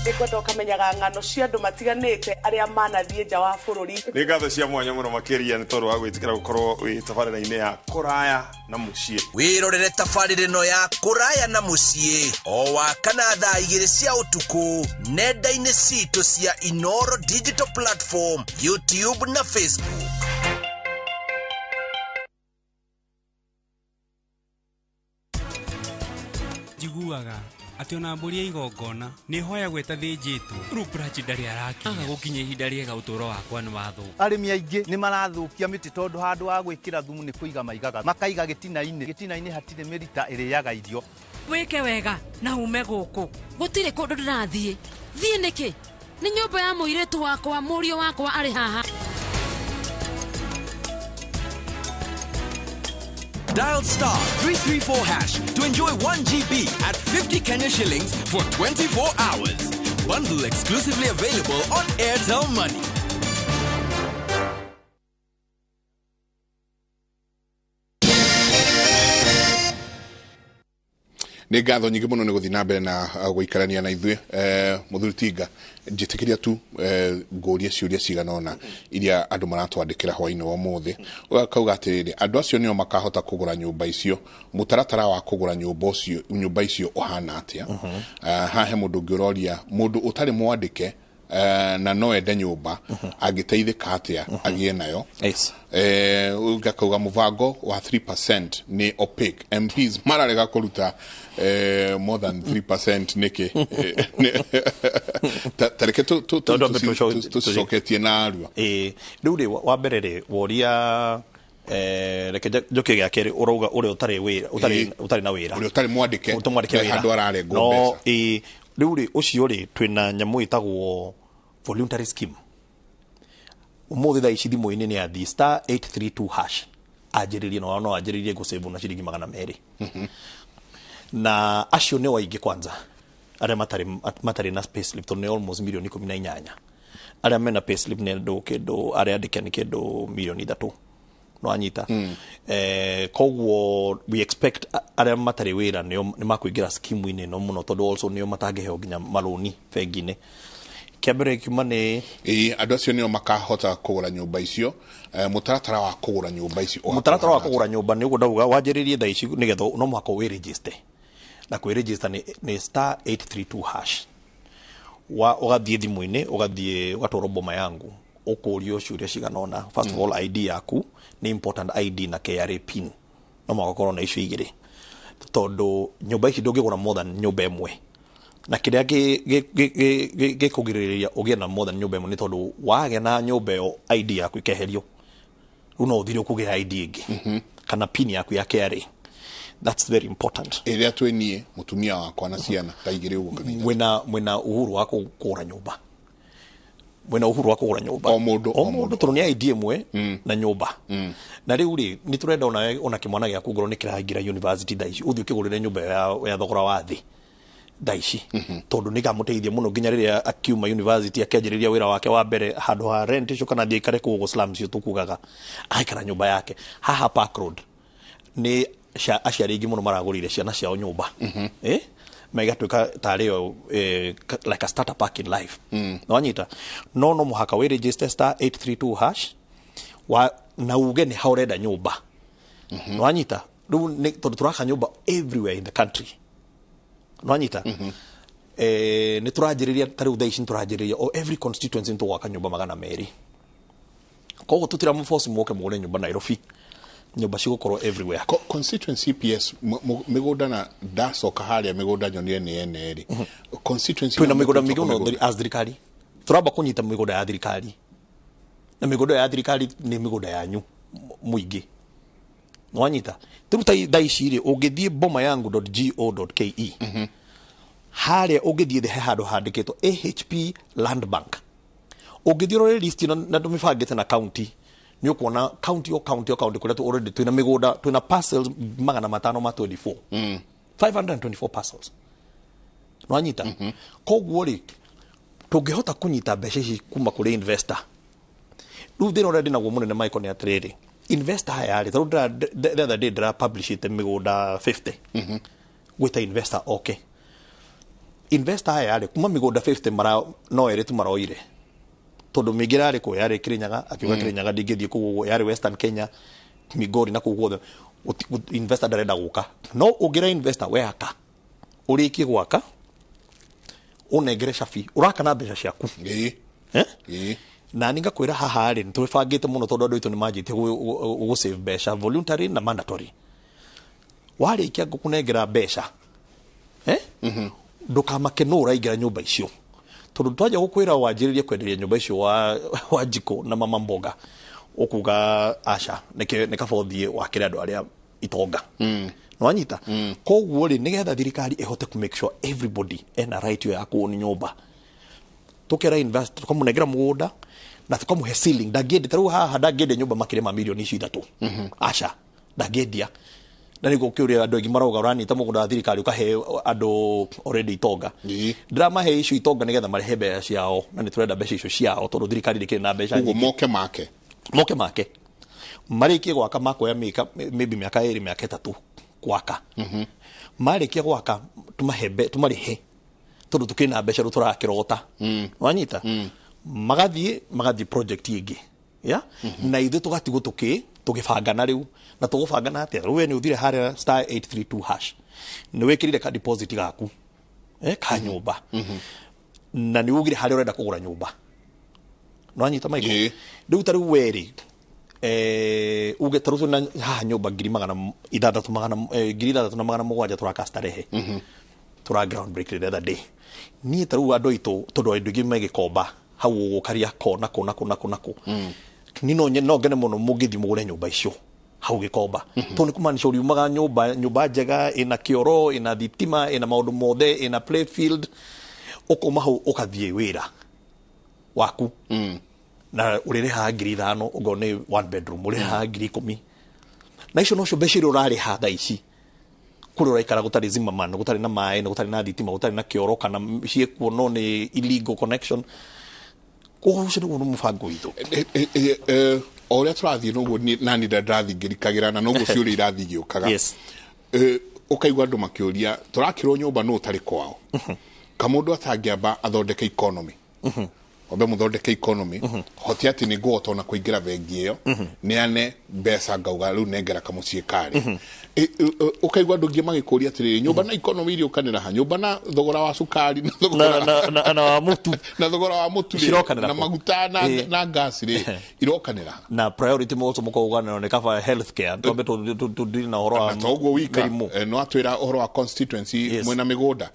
Nĩngwenda ũkamenyaga ng'ano cia andũ matiganĩte arĩa manathiĩ nja wa bũrũri. Nĩ ngatho cia mwanya mũno makĩria nĩ tondũ wa gwĩtĩkĩra gũkorwo wĩ tabarĩra-inĩ ya kũraya na mũciĩ. Wĩrorere tabarĩra ĩno ya kũraya na mũciĩ o wa kana thaa 2 cia ũtukũ nenda-inĩ citũ cia Inoro digital platform, YouTube na Facebook. Njiguaga atĩ ona mbũri ya igongona nĩ ĩhoyagwo ĩtathĩnjĩtwo. Rupurachi ndarĩ arakinya. Aga gũkinya ihinda rĩega ũtũũro wakwa nĩ wathũka. Arĩmi aingĩ nĩ marathũkia mĩtĩ tondũ handũ ha gwĩkĩra thumu nĩ kũiga maigaga, makaiga gĩtina-inĩ. Gĩtina-inĩ hatirĩ mĩrita ĩrĩaga irio. Wĩke wega na ume gũkũ. Gũtirĩ kũndũ ndĩrathiĩ. Thiĩ nĩkĩ? Nĩ nyũmba ya mũirĩtu wakwa, mũriũ wakwa arĩ haha. Dial star 334 hash to enjoy 1 GB at 50 Kenya shillings for 24 hours. Bundle exclusively available on Airtel Money. Nĩ ngatho nyingĩ mũno nĩ gũthiĩ na mbere na gũikarania na ithuĩ. Mũthuri Tinga, njĩtĩkĩria tu ngũrie ciũria cigana ũna iria andũ maratwandĩkĩra hwaĩ-inĩ wa ũmũthĩ. Ũgakauga atĩrĩrĩ, andũ acio nĩo makahota kũgũra nyũmba icio, mũtaratara wa kũgũra nyũmba icio ũhana atĩa? Haha he mũndũ ũngĩ ũroria, mũndũ ũtarĩ mwandĩke Na no ende nyũmba, angĩteithĩka atĩa agĩe nayo? Yes. Ũngĩ akauga mũbango wa 3% nĩ opaque, MPs mararega kũruta more than 3% nĩkĩ? Ta reke Tondũ ambe tũcicoketie na arua. Ĩĩ, rĩu rĩ, wa mbere rĩ, woria, reke njoke gĩa kerĩ, ũrauga ũrĩa ũtarĩ wĩra, ũtarĩ ũtarĩ na wĩra. Ũrĩa ũtarĩ mwandĩke, ũtarĩ mwandĩke he wĩra. Handũ ararengwo No, mbeca. ĩĩ, rĩu rĩ, ũcio rĩ, twĩna nyamũ ĩtagwo voluntary scheme. Ũmũthĩ thaa ici thimũ-inĩ nĩ athiĩ *832# anjĩrĩrie, no anjĩrĩrie gũsave na ciringi 200. Na acio nĩo aingĩ kwanza arĩa matarĩ na payslip, tondũ nĩ almost milioni 18. Arĩa mena payslip nĩ andũ kĩndũ, arĩa andĩke nĩ kĩndũ milioni 3, no anyita. Koguo we expect arĩa matarĩ wĩra nĩo nĩ makũingĩra scheme-inĩ ĩno mũno, tondũ also nĩo matangĩheo nginya marũni bengi-inĩ. Kĩa mbere kiuma nĩ Ĩĩ, andũ acio nĩo makahota kũgũra nyũmba icio. Mũtaratara wa kũgũra nyũmba icio ũgakorwo Mũtaratara wa ũhana atĩa? Kũgũra nyũmba nĩ ũguo ndauga, wanjĩrĩrie thaa ici, nĩgetha no mũhaka wĩregister, na kwĩregister nĩ *832# wa ũgathiĩ thimũ-inĩ, ũgathiĩ ũgatwarwo Boma Yangu, ũkũrio ciũria cigana ũna. First of all, ID yaku nĩ important, ID na KRA PIN, no mũhaka ũkorwo na icio igĩrĩ, tondũ nyũmba ici ndũngĩgũra more than nyũmba ĩmwe. Na kĩrĩa gĩkũgirĩrĩria ũgĩe na more than nyũmba ĩmwe nĩ tondũ wagĩa na nyũmba ĩyo, ID yaku ĩkeherio, rĩu no ũthire kũgĩa ID ĩngĩ kana PIN yaku ya KRA. That's very important. Ĩrĩa twĩ niĩ, mũtumia wakwa na ciana ta igĩrĩ ũguo kana ithatũ. Mwĩna uhuru wa kũgũra nyũmba, mwĩna uhuru wa kũgũra nyũmba. O mũndũ, o mũndũ, tondũ nĩ ID ĩmwe na nyũmba. Na rĩu rĩ, nĩ tũrenda ona kĩmwana gĩaku ngorwo nĩ kĩraingĩra university thaa ici, ũthiĩ ũkĩgũrĩre nyũmba ya thogora wa thĩ thaa ici, tondũ nĩ kamũteithia mũno nginya rĩrĩa akiuma university akĩanjĩrĩria wĩra wake wa mbere, handũ ha rent icio kana thiĩ aikare kũu slum icio tũkugaga, agaikara nyũmba yake haha Park Road. Nĩ aciari aingĩ mũno maragũrĩire ciana ciao nyũmba, ma igatuĩka tarĩ yo like a starter pack in life. Nĩwanyita? No mũhaka wĩ register *832# wa na uge nĩ ha ũrenda nyũmba. Nĩwanyita? Rĩu nĩ tondũ tũraka nyũmba everywhere in the country. Nĩwanyita? Nĩ tũranjĩrĩria, ta rĩu thaa ici nĩ tũranjĩrĩria o every constituency nĩ tũgwaka nyũmba 200. Koguo tũtira mũboci mũke mũgũre nyũmba Nairobi, nyũmba cigũkorwo everywhere. Constituency PS mĩgũnda, na ndacoka harĩa mĩgũnda nyonire nĩ ene rĩ constituency. Twĩna mĩgũnda mĩingĩ mũno. As thirikari tũramba kũnyita mĩgũnda ya thirikari, na mĩgũnda ya thirikari nĩ mĩgũnda yanyu mũingĩ. Nĩwanyita? Rĩu ta thaa ici rĩ, ũngĩthiĩ bomayangu.go.ke harĩa, ũngĩthiĩ thĩ he handũ handĩkĩtwo AHP Land Bank. Ũngĩthiĩ ũrore list ĩno na tũmĩbangĩte na county, nĩ ũkuona county o county o county kũrĩa already twĩna mĩgũnda, twĩna parcels 524, 524 parcels. Nĩwanyita? Koguo rĩ, tũngĩhota kũnyita mbeca ici kuma kũrĩ investor, rĩu thĩna ũrĩa ndĩnaguo mũnene, Michael, nĩ atĩrĩrĩ, investor aya rĩ, tarĩu the other day ndĩra publishĩte mĩgũnda 50 gwĩta investor oke. Investor aya rĩ, kuma mĩgũnda 50 mara no ĩrĩ tu maroire, tondũ mĩingĩ yarĩ kũ, yarĩ Kirinyaga, akiuga Kirinyaga ndingĩthiĩ kũu ũguo, yarĩ Western Kenya, Migori na kũu guothe. Investor ndarenda gũka. No ũngĩra investor, we aka ũrĩkie gwaka ũnengere cabi, ũraka na mbeca ciaku. Eh? Na ni ngakwĩra haha rĩ, nĩ twĩbangĩte mũno, tondũ andũ aitũ nĩ manjĩtie gũ save mbeca voluntary na mandatory. Warĩkia ngũkũnengera mbeca, eh? Ndũkamake nũ ũraingĩra nyũmba icio, tondũ twanja gũkwĩra wanjĩrĩrie kwenderia nyũmba icio wa njiko na mama mboga, ũkuga aca, nĩ kaba ũthiĩ wakĩre andũ arĩa itonga. Nĩwanyita? Koguo rĩ, nĩgetha thirikari ĩhote ku make sure everybody ena right ĩyo ya kuoni nyũmba, tukera invest, tukamũnengera mũgũnda na tukamũhe ceiling. Ndangĩendia, ta rĩu haha ndangĩendia nyũmba makĩria ma mirioni icio 3, aca, ndangĩendia. Na nĩguo kĩũria andũ aingĩ marauga, ũranyita mũgũnda wa thirikari ũkahe andũ already itonga. Ndĩramahe icio itonga nĩgetha marehe mbeca ciao, na nĩ tũrenda mbeca icio ciao, tondũ thirikari ndĩkĩrĩ na mbeca Koguo nyingĩ. Moke make. Moke make, marĩkie gwaka, makoya mĩka maybe mĩaka 2, mĩaka 3 gwaka. Marĩkia gwaka, tũmahe tũmarĩhe, tondũ tũkĩrĩ na mbeca rĩu tũrakĩrota. Wanyita? Magathiĩ project ĩngĩ ya na ithuĩ tũgatigwo tũgĩbangana rĩu. Na tũgũbangana atĩa? Rĩu we nĩ ũthire harĩa *832# nĩ wĩkĩrire ka deposit gaku ka nyũmba. Na nĩ ugire harĩa ũrenda kũgũra nyũmba. Nĩwanyita, Michael? Rĩu ta rĩu werĩ uge ta rĩu twĩna haha nyũmba 600 magana 6,700 tũraka Starehe, tũra ground break the other day. Niĩ ta rĩu andũ aitũ, tondũ andũ aingĩ megĩkomba hau ũguo Kariakoo na kũ na kũ na kũ na kũ, ni no no ngene mũno mũngĩthiĩ mũgũre nyũmba icio hau Gĩkomba, tondũ nĩ kũmaanisha ũriumaga nyũmba njega, ĩna kĩoro, ĩna thitima, ĩna maũndũ mothe, ĩna playfield. Ũkauma hau ũkathiĩ wĩra waku na ũrĩrĩhaga 5,000, ũngorwo nĩ one bedroom ũrĩrĩhaga 10,000, na icio nocio mbeca iria ũrarĩha thaa ici kũrĩa ũraikara, gũtarĩ Zimmerman, gũtarĩ na maĩ, na gũtarĩ na thitima, gũtarĩ na kĩoro, kana ciĩkuo no nĩ illegal connection. Koguo ũcio nĩguo mũbango witũ. O ũrĩa tũrathiĩ noguo nani ndathiĩ ngĩrikagĩra na noguo ciũria irathiĩ igĩũkaga. Ũkaigua andũ makĩũria, tũrakĩrwo nyũmba nũ ũtarĩ kwao, kamũndũ atangĩamba athondeke economy, wambe mũthondeke economy, hote atĩ nĩ ngũhota ona kũingĩra bengi ĩyo neane mbeca, ngauga rĩu nengera kamũciĩ karĩ. Ũkaigua andũ angĩ magĩkũria atĩrĩrĩ, nyũmba na economy iriũkanĩra ha? Nyũmba na thogora wa cukari na thogora na wa mũtu, na thogora wa mũtu rĩ, Cirokanĩra na kũ? maguta na gas rĩ, irokanĩra ha? Na priority also mũkauga nĩ kaba healthcare, twambe tũdili na ũhoro wa Na toguo wika mĩrimũ. No atwĩra ũhoro wa constituency mwĩna mĩgũnda.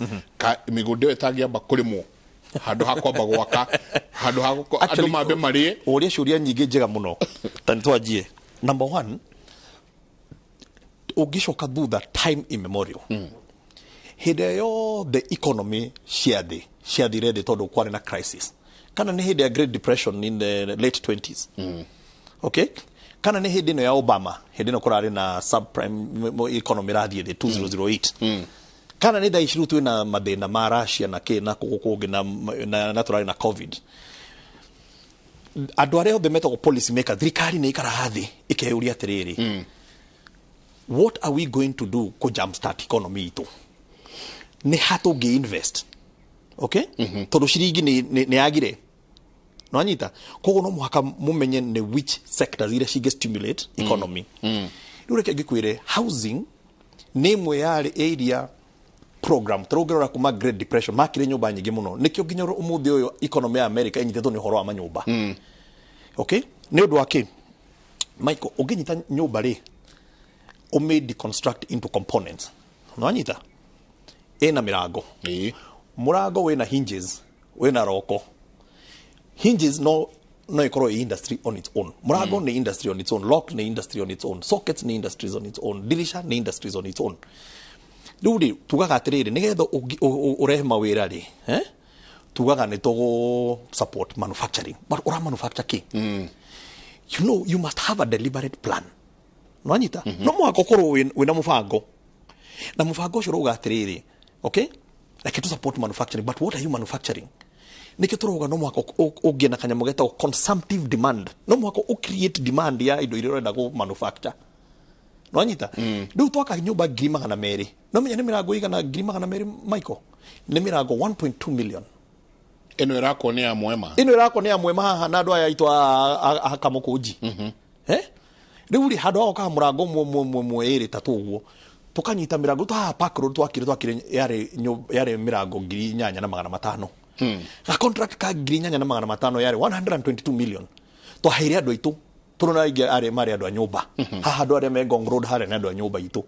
Mĩgũnda ĩyo ĩtangĩamba kũrĩmwo handũ ha kwamba gwaka, handũ ha andũ mambe marĩe. Ũria ciũria nyingĩ njega mũno, ta nĩ twanjie number one. Ũngĩcoka thutha time immemorial, hĩndĩ ĩrĩa yothe economy cia thĩ ciathire thĩ tondũ kwarĩ na crisis, kana nĩ hĩndĩ ya Great Depression in the late 20s, okay, kana nĩ hĩndĩ ĩno ya Obama, hĩndĩ ĩno kũrarĩ na subprime economy ĩrathiĩ thĩ 2008, kana nĩ thaa ici rĩu twĩna mathĩna ma Russia na kĩ na kũgũ kũngĩ na tũrarĩ na COVID, andũ arĩa othe metagwo policy maker, thirikari nĩ ikaraga thĩ ĩkeyũria atĩrĩrĩ, what are we going to do kũ jumpstart economy itũ? Nĩ ha tũngĩ invest? Okay, tondũ ciringi nĩ yagire, nwanyita? Koguo no mũhaka mũmenye nĩ which sectors iria cingĩ stimulate economy. Rĩu reke ngĩkwĩre, housing nĩ ĩmwe yarĩ area program ta ũngĩrora kuma Great Depression makire nyũmba nyingĩ mũno. Nĩkĩo nginya ũmũthĩ ũyũ economy ya America ĩnyitĩtwo nĩ ũhoro wa manyũmba. Okay, nĩ ũndũ wa kĩ, Michael? Ũngĩnyita nyũmba rĩ, ũmĩ deconstruct into components, nwanyita? Ĩna mĩrango, mũrango wĩna hinges, wĩna roko. Hinges no ĩkorwo ĩ industry on its own, mũrango nĩ industry on its own, lock nĩ industry on its own, sockets nĩ industries on its own, dirisha nĩ industries on its own. Rĩu rĩ, tugaga atĩrĩrĩ, nĩgetha ũrehe mawĩra rĩ, eh? Tugaga nĩ tũgũ support manufacturing, but ũra manufacture kĩ? You know, you must have a deliberate plan, nwanyita? No mũhaka ũkorwo wĩna mũbango, na mũbango ũcio ũrauga atĩrĩrĩ, okay, reke tu support manufacturing, but what are you manufacturing? Nĩkĩo tũrauga no mũhaka ũngĩe na kanyamũ getagwo consumptive demand. No mũhaka ũ create demand ya indo iria ũrenda kũ manufacture, nwanyita? Rĩu twaka nyũmba 200,000, no menya nĩ mĩrango igana 200,000, Michael? Nĩ mĩrango 1.2 million. Ĩno ĩrakwo nĩ ya Mwema. Ĩno ĩrakwo nĩ ya Mwema haha na andũ aya aitũ a Kamũkũnji. Eh? Rĩu rĩ, handũ ha gũkaga mũrango ũmwe ũmwe ũmwe ũmwe ĩrĩ tatũ ũguo, tũkanyita mĩrango tũ haha Park Road twakire yarĩ mĩrango 8,500. Ga contract ka 8,500 yarĩ 122 million. Twaheire andũ aitũ tondũ na aingĩ arĩ marĩ andũ a nyũmba haha. Andũ arĩa me Ngong Road harĩa nĩ andũ a nyũmba itũ.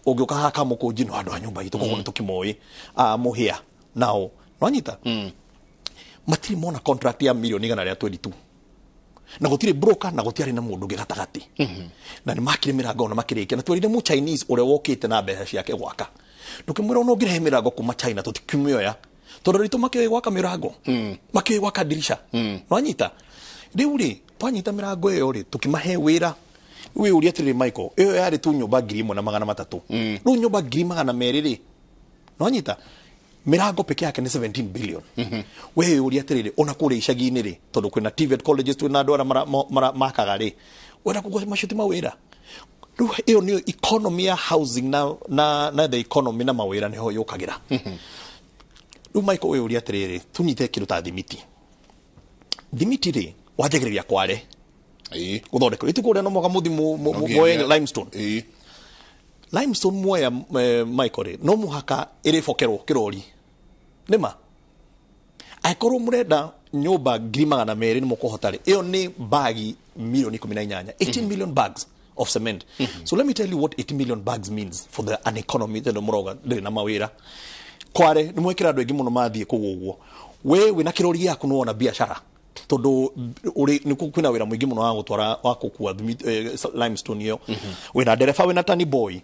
Ũngĩũka haha Kamũkũnji no andũ a nyũmba itũ, koguo nĩ tũkĩmoĩ a Mũhĩa nao, nwanyita? Matirĩ mona contract ya mirioni 122, na gũtirĩ broker, na gũtiarĩ na mũndũ ũngĩ gatagatĩ, na nĩ makire mĩrango na makĩrĩkia. Na twerire mu Chinese ũrĩa wokĩte na mbeca ciake gwaka, tũkĩmwĩra ona ũngĩrehe mĩrango kuma China tũtikĩmĩoya, tondũ ritũ makĩũĩ gwaka mĩrango, makĩũĩ gwaka ndirisha, nwanyita? Rĩu rĩ, twanyita mĩrango ĩyo rĩ, tũkĩmahe wĩra. Wĩ ũria atĩrĩrĩ, Michael, ĩyo yarĩ tu nyũmba 1,300. Rĩu nyũmba 200,000 rĩ, nwanyita, mĩrango peke yake nĩ 17 billion. We ũria atĩrĩrĩ, ona kũrĩa icagi-inĩ rĩ, tondũ kwĩna TVET colleges, twĩna andũ arĩa makaga rĩ, wenda kũgwa macio ti mawĩra. Rĩu ĩyo nĩyo economy ya housing na the economy na mawĩra nĩho yũkagĩra. Rĩu Michael, ũyũ ũria atĩrĩrĩ, tũnyite kĩndũ ta thimiti. Thimiti rĩ, wanjagĩrĩria kware gũthondekwo ĩtu kũrĩa, no mũhaka mũthi muoye limestone. Limestone muoya, Michael rĩ, no mũhaka ĩrĩbokerwo kĩrori nĩma. Angĩkorwo mũrenda nyũmba 200,000 nĩ mũkũhota rĩ, ĩyo nĩ bagi milioni 18, 18 million bags of cement. So let me tell you what 80 million bags means for the an economy tondũ mũrauga ndĩrĩ na mawĩra. Kware nĩ mwekĩra andũ aingĩ mũno mathiĩ kũu ũguo. We wĩna kĩrori gĩaku nĩ wona biacara tondũ ũrĩ nĩ kwĩna wĩra mũingĩ mũno wa gũtwara wa gũkua limestone ĩyo. Wĩna ndereba, wĩna tani boy,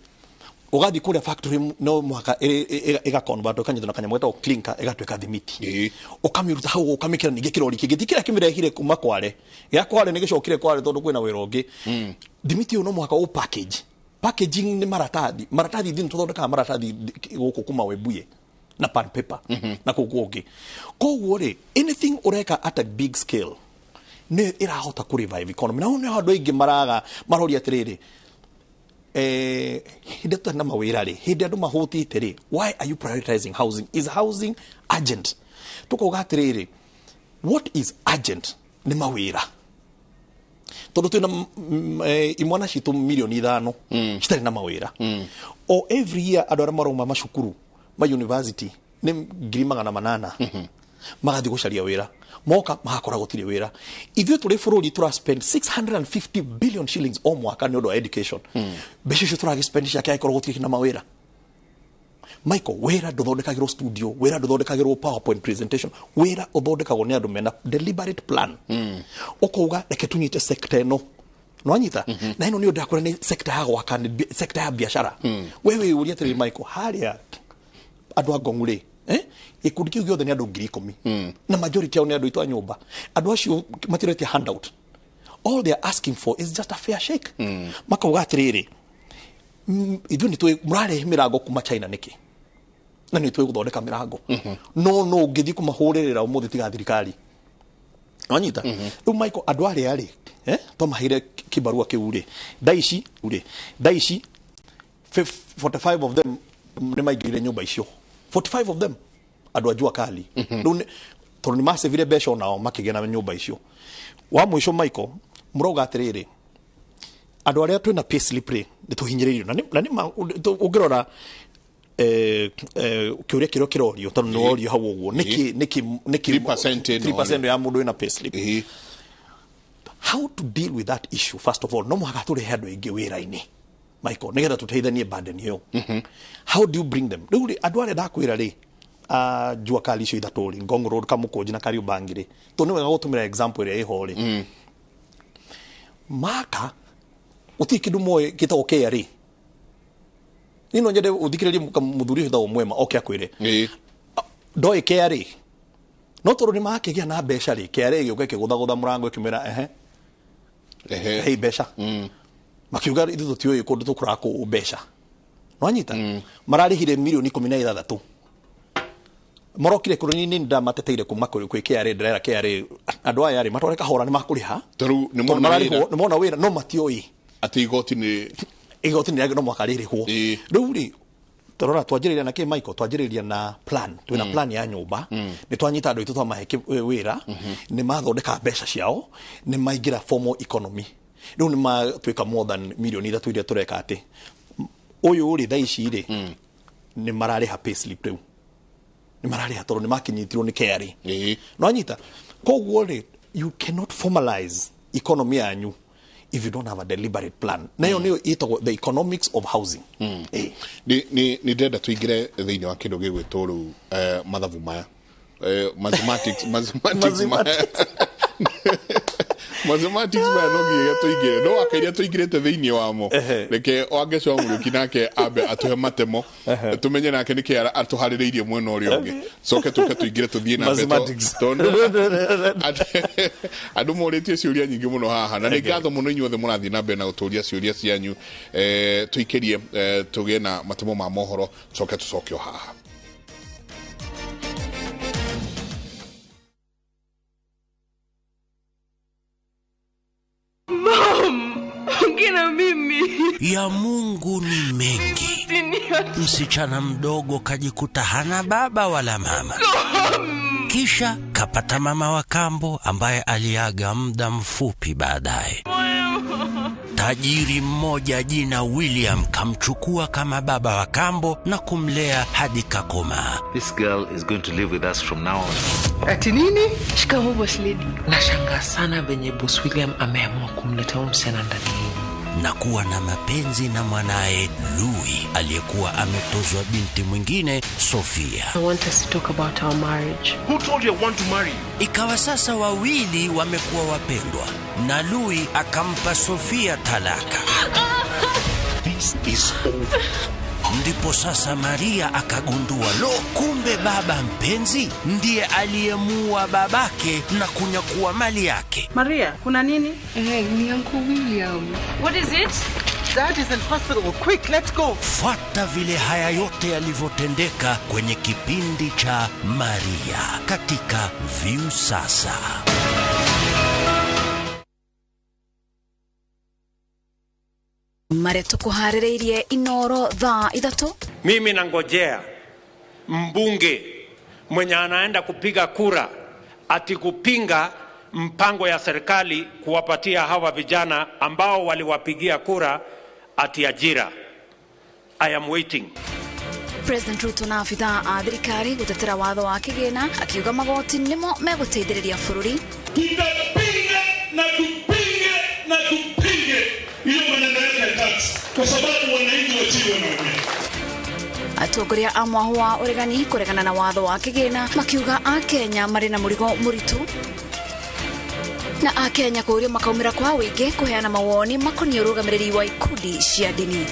ũgathiĩ kũrĩa factory no mũhaka ĩgaconvert, ĩkanyitwo na kanyamũ getagwo clinker, ĩgatuĩka thimiti, ũkamĩruta hau ũkamĩkĩra ningĩ kĩrori kĩngĩ, ti kĩrĩa kĩmĩrehire kuma Kware, gĩa Kware nĩ gĩcokire Kware tondũ kwĩna wĩra ũngĩ. Thimiti ũyũ no mũhaka ũ package. Packaging nĩ maratathi, maratathi ithuĩ nĩ tũthondekaga maratathi gũkũ kuma Webuye na pan paper na kũu kũngĩ. Koguo rĩ, anything ũreka at a big scale nĩ ĩrahota kũ revive economy. Na hau nĩho andũ aingĩ maraga maroria atĩrĩrĩ, hĩndĩ tũtarĩ na mawĩra rĩ, hĩndĩ andũ mahũtĩte rĩ, why are you prioritizing housing? Is housing urgent? Tũkauga atĩrĩrĩ, what is urgent nĩ mawĩra, tondũ twĩna imwana citũ 5 milioni citarĩ na mawĩra. O every year andũ arĩa marauma macukuru ma university nĩ 800,000 magathiĩ gũcaria wĩra, moka magakora gũtirĩ wĩra. Ithuĩ tũrĩ bũrũri tũra spend 650 billion shillings o mwaka nĩ ũndũ wa education. Mbeca icio tũragĩ spend ciake angĩkorwo gũtirĩ na mawĩra? Michael, wĩra ndũthondekagĩrwo studio, wĩra ndũthondekagĩrwo PowerPoint presentation, wĩra ũthondekagwo nĩ andũ mena deliberate plan. Ũkauga reke tũnyite sector ĩno, nwanyita na ĩno nĩ ũndũ nĩ sector ya gwaka, nĩ sector ya biacara. We wĩyũria atĩrĩrĩ, Michael, harĩa andũ a Ngong'u rĩ, gĩkundi kĩu gĩothe nĩ andũ 10,000, na majority ao nĩ andũ aitũ a nyũmba. Andũ acio matiretia handout. All they are asking for is just a fair shake. Makauga atĩrĩrĩ, ithuĩ nĩ tũĩ mũrarehe mĩrango kuma China nĩkĩ, na nĩ tũĩ gũthondeka mĩrango, no ũngĩthiĩ kũmahũrĩrĩra ũmũthĩ tiga thirikari. Wanyita rĩu, Michael, andũ arĩa rĩ, twamaheire kĩbarua kĩu rĩ, thaa ici rĩ, thaa ici 45 of them nĩ maingĩrire nyũmba icio, 45 of them, andũ a jua kali. Rĩu tondũ nĩ macevire mbeca onao makĩgĩa na nyũmba icio. Wa mũico, Michael, mũrauga atĩrĩrĩ, andũ arĩa twĩna payslip rĩ, nĩ tũhinyĩrĩirio na nĩ ũngĩrora kĩũria kĩrĩa kĩrorio, tondũ nĩ worio hau ũguo, nĩkĩ 3% ĩno. 3% ya mũndũ wĩna payslip, how to deal with that issue? First of all, no mũhaka tũrehe andũ aingĩ wĩra-inĩ, Michael, nĩgetha tũteithanie burden ĩyo. How do you bring them? Rĩu rĩ, andũ arĩa ndakwĩra rĩ, a jua kali icio ithatũ rĩ, Ngong Road, Kamũkũnji na Kariobangi rĩ, tondũ nĩ wega gũtũmĩra example ĩrĩa ĩho rĩ, maka gũtirĩ kĩndũ moĩ gĩtagwo KRA. Niĩ no nyende ũthikĩrĩrie mũthuri ũcio wĩtagwo Mwema oke akwĩre ndoĩ KRA, no tondũ nĩ makĩgĩa na mbeca rĩ, KRA ĩgĩũka ĩkĩgũthagũtha mũrango ĩkĩmwĩra ehe, hei mbeca. Makiuga ithuĩ tũtiũĩ kũndũ tũkũraga kũ mbeca. Nwanyita mararĩhire milioni 16 marokire kũrĩ niĩ, ndamateteire kuma kwĩ KRA, ndĩrera KRA andũ aya rĩ matware kahora nĩ makũrĩha. Tarĩu nĩ Tondũ mona mararĩhwo wĩra. Nĩ mona wĩra no matiũĩ atĩ igoti nĩ igoti nĩ no mũhaka rĩrĩhwo. Rĩu rĩ, torora twanjĩrĩria na kĩ, Michael? Twanjĩrĩria na plan, twĩna plan ya nyũmba. Nĩ twanyita andũ aitũ, twamahe wĩra, nĩ mathondeka mbeca ciao, nĩ maingĩra formal economy. Rĩu nĩ matuĩka more than 3 milioni iria tũreka atĩ ũyũ rĩ, thaa ici rĩ, nĩ mararĩha payslip. Rĩu nĩ mararĩha tondũ nĩ makinyitirwo nĩ KRA. Nwanyita koguo rĩ, you cannot formalize economy yanyu if you don't have a deliberate plan, nayo nĩyo ĩtagwo the economics of housing. Nĩ ndĩrenda tũingĩre thĩinĩ wa kĩndũ gĩgwĩtwo rĩu mathabu maya, mathematics maya, mathematics maya no nginya tũingĩre, no wakairia tũingĩrĩte thĩinĩ wamo. Reke Wangeco wa Mũrĩũki nake ambe atũhe matemo, tũmenye nake nĩkĩ atũharĩrĩirie mwena ũrĩa ũngĩ, coke tũke tũingĩre tũthiĩ na mbere Mathematics. Tondũ andũ morĩtie ciũria nyingĩ mũno haha, na nĩ ngatho mũno inyuothe mũrathiĩ na mbere na gũtũria ciũria cianyu. Tũikĩrie, tũgĩe na matemo ma mohoro, coke tũcoke o haha. Mom, ongea na mimi. Ya Mungu ni mengi. Msichana mdogo kajikuta hana baba wala mama, kisha kapata mama wa kambo ambaye aliaga muda mfupi baadaye. Tajiri mmoja jina William kamchukua kama baba wa kambo na kumlea hadi kakomaa. This girl is going to live with us from now on. Ati nini? Shikamoo boss lady. Nashangaa sana venye boss William ameamua kumleta huyu msichana ndani yenu. Na kuwa na mapenzi na mwanaye Louis aliyekuwa ametozwa binti mwingine Sofia. I want us to talk about our marriage. Who told you I want to marry you? Ikawa sasa wawili wamekuwa wapendwa na Louis akampa Sofia talaka. This is over. Ndipo sasa Maria akagundua, lo, kumbe baba mpenzi ndiye aliyemuua babake na kunyakua mali yake. Maria, kuna nini? Ni Uncle William. What is it? Dad is in hospital. Quick, let's go. Fuata vile haya yote yalivyotendeka kwenye kipindi cha Maria katika Viusasa. Marĩa tũkũharĩrĩirie Inoro thaa 3. Mimi nangojea mbunge mwenye anaenda kupiga kura ati kupinga mpango ya serikali kuwapatia hawa vijana ambao waliwapigia kura ati ajira. I am waiting. President Ruto na abithaa a thirikari gũtetera watho wa kĩgĩna akiuga magoti nĩmo megũteithĩrĩria bũrũri. Tutapinga na tupinge na tupinge hiyo maneno yake ya tax, kwa sababu wananchi wa chini wanaumia. Atongoria a mwahu wa ũregani kũregana na watho wa kĩgĩna makiuga a Kenya marĩ na mũrigo mũritũ na a Kenya kũũrio makaumĩra kwa wĩingĩ kũheana mawoni makoniĩ ũrũgamĩrĩri wa ikundi cia ndini.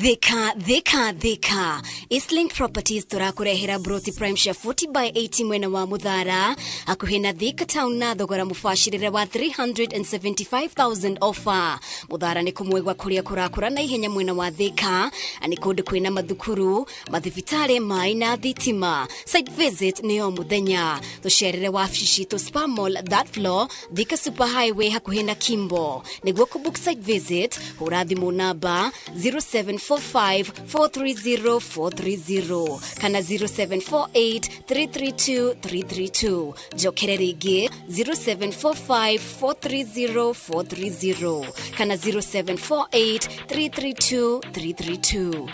Thika, Thika, Thika. Eastlink Properties tũrakũrehera broti prime cia 40 by 80 mwena wa Muthara hakuhĩ na Thika town na thogora mũbacĩrĩre wa 375,000 offer. Muthara nĩ kũmwe gwa kũrĩa kũrakũra na ihenya mwena wa Thika, nĩ kũndũ kwĩna mathukuru, mathibitarĩ, maĩ na thitima. Site visit nĩ o mũthenya. Tũcerere wabici citũ Spa Mall third floor, Thika Super Highway hakuhĩ na Kimbo. Nĩguo kũbook site visit, hũra thimũ namba 0745 430 430 kana 0748 332 332. Njokere rĩngĩ 0745 430 430 kana 0748 332 332.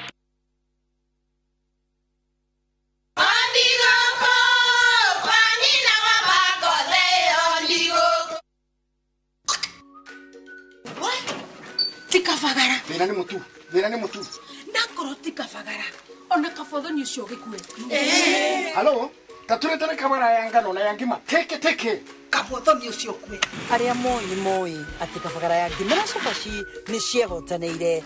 Tikabagara. Thĩna nĩ mũtu, thĩna nĩ mũtu. Nakorwo tikabagara ona kabothoni ũcio gĩkue. Halo, tatũretere kamara ya ngano na ya ngima teke teke. Kabothoni ũcio kue. Arĩa moĩ nĩ moĩ atĩ kabagara ya ngima na cabaci nĩ ciehotanĩire.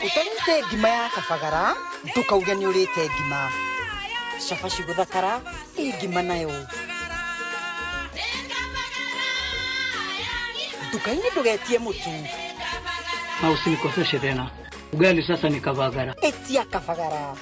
Ũtarĩte ngima ya kabagara ndũkauge nĩ ũrĩte ngima. Cabaci gũthakara ĩ ngima nayo. Nduka-inĩ ndũgetie mũtu. Na usinikoseshe tena. Ugali sasa ni kabagara. Etia kabagara.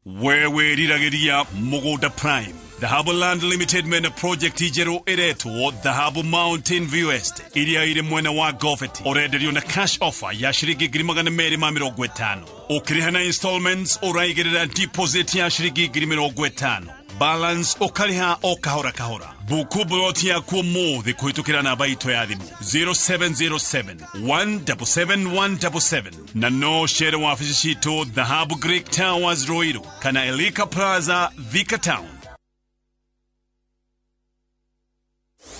Wewe riragĩria Mũgũnda Prime. Dhahabu Land Limited mena project njerũ ĩretwo Dhahabu Mountain View Estate iria ĩrĩ mwena wa Goveti. Ũrenderio na cash offer ya ciringi 250,000. Ũkĩrĩha na installments ũraigĩrĩra deposit ya ciringi 50,000. Balance ũkarĩha o kahora kahora. Buku broti yaku ũmũthĩ kũhĩtũkĩra namba itũ ya thimũ 0707 177 177 na no cere wabici citũ Dhahabu Greek Towers Ruiru kana Elika Plaza Thika Town.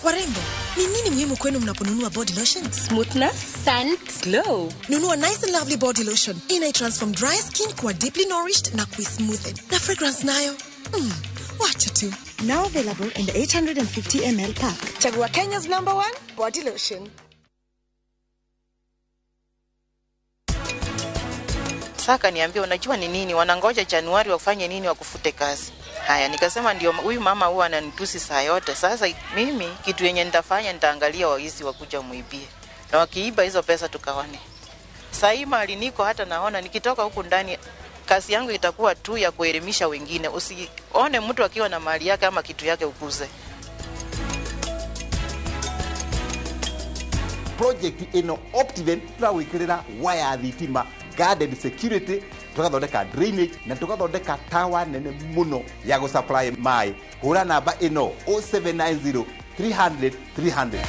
Warembo, ni nini muhimu kwenu mnaponunua body lotion? Smoothness, scent, glow. Nunua Nice and Lovely body lotion. Ina transform dry skin kuwa deeply nourished na kuismoothen. Na fragrance nayo? Wacha tu. Now available in the 850 ml pack. Chagua Kenya's #1 body lotion. Saka niambia, unajua ni nini wanangoja Januari wafanye nini wakufute kazi. Haya, nikasema ndio huyu mama huwa ananitusi saa yote. Sasa mimi kitu yenye nitafanya nitaangalia waizi wakuja muibie. Na wakiiba hizo pesa tukaone. Saa hii mahali niko hata naona nikitoka huku ndani kazi yangu itakuwa tu ya kuelimisha wengine. Usione mtu akiwa na mali yake ama kitu yake ukuze. Project ĩno Optiven tũragwĩkĩrĩra waya thitima, guarded security, tũgathondeka drainage na tũgathondeka tower nene mũno ya gũsupply maĩ. Hũra namba ĩno 0790 300 300.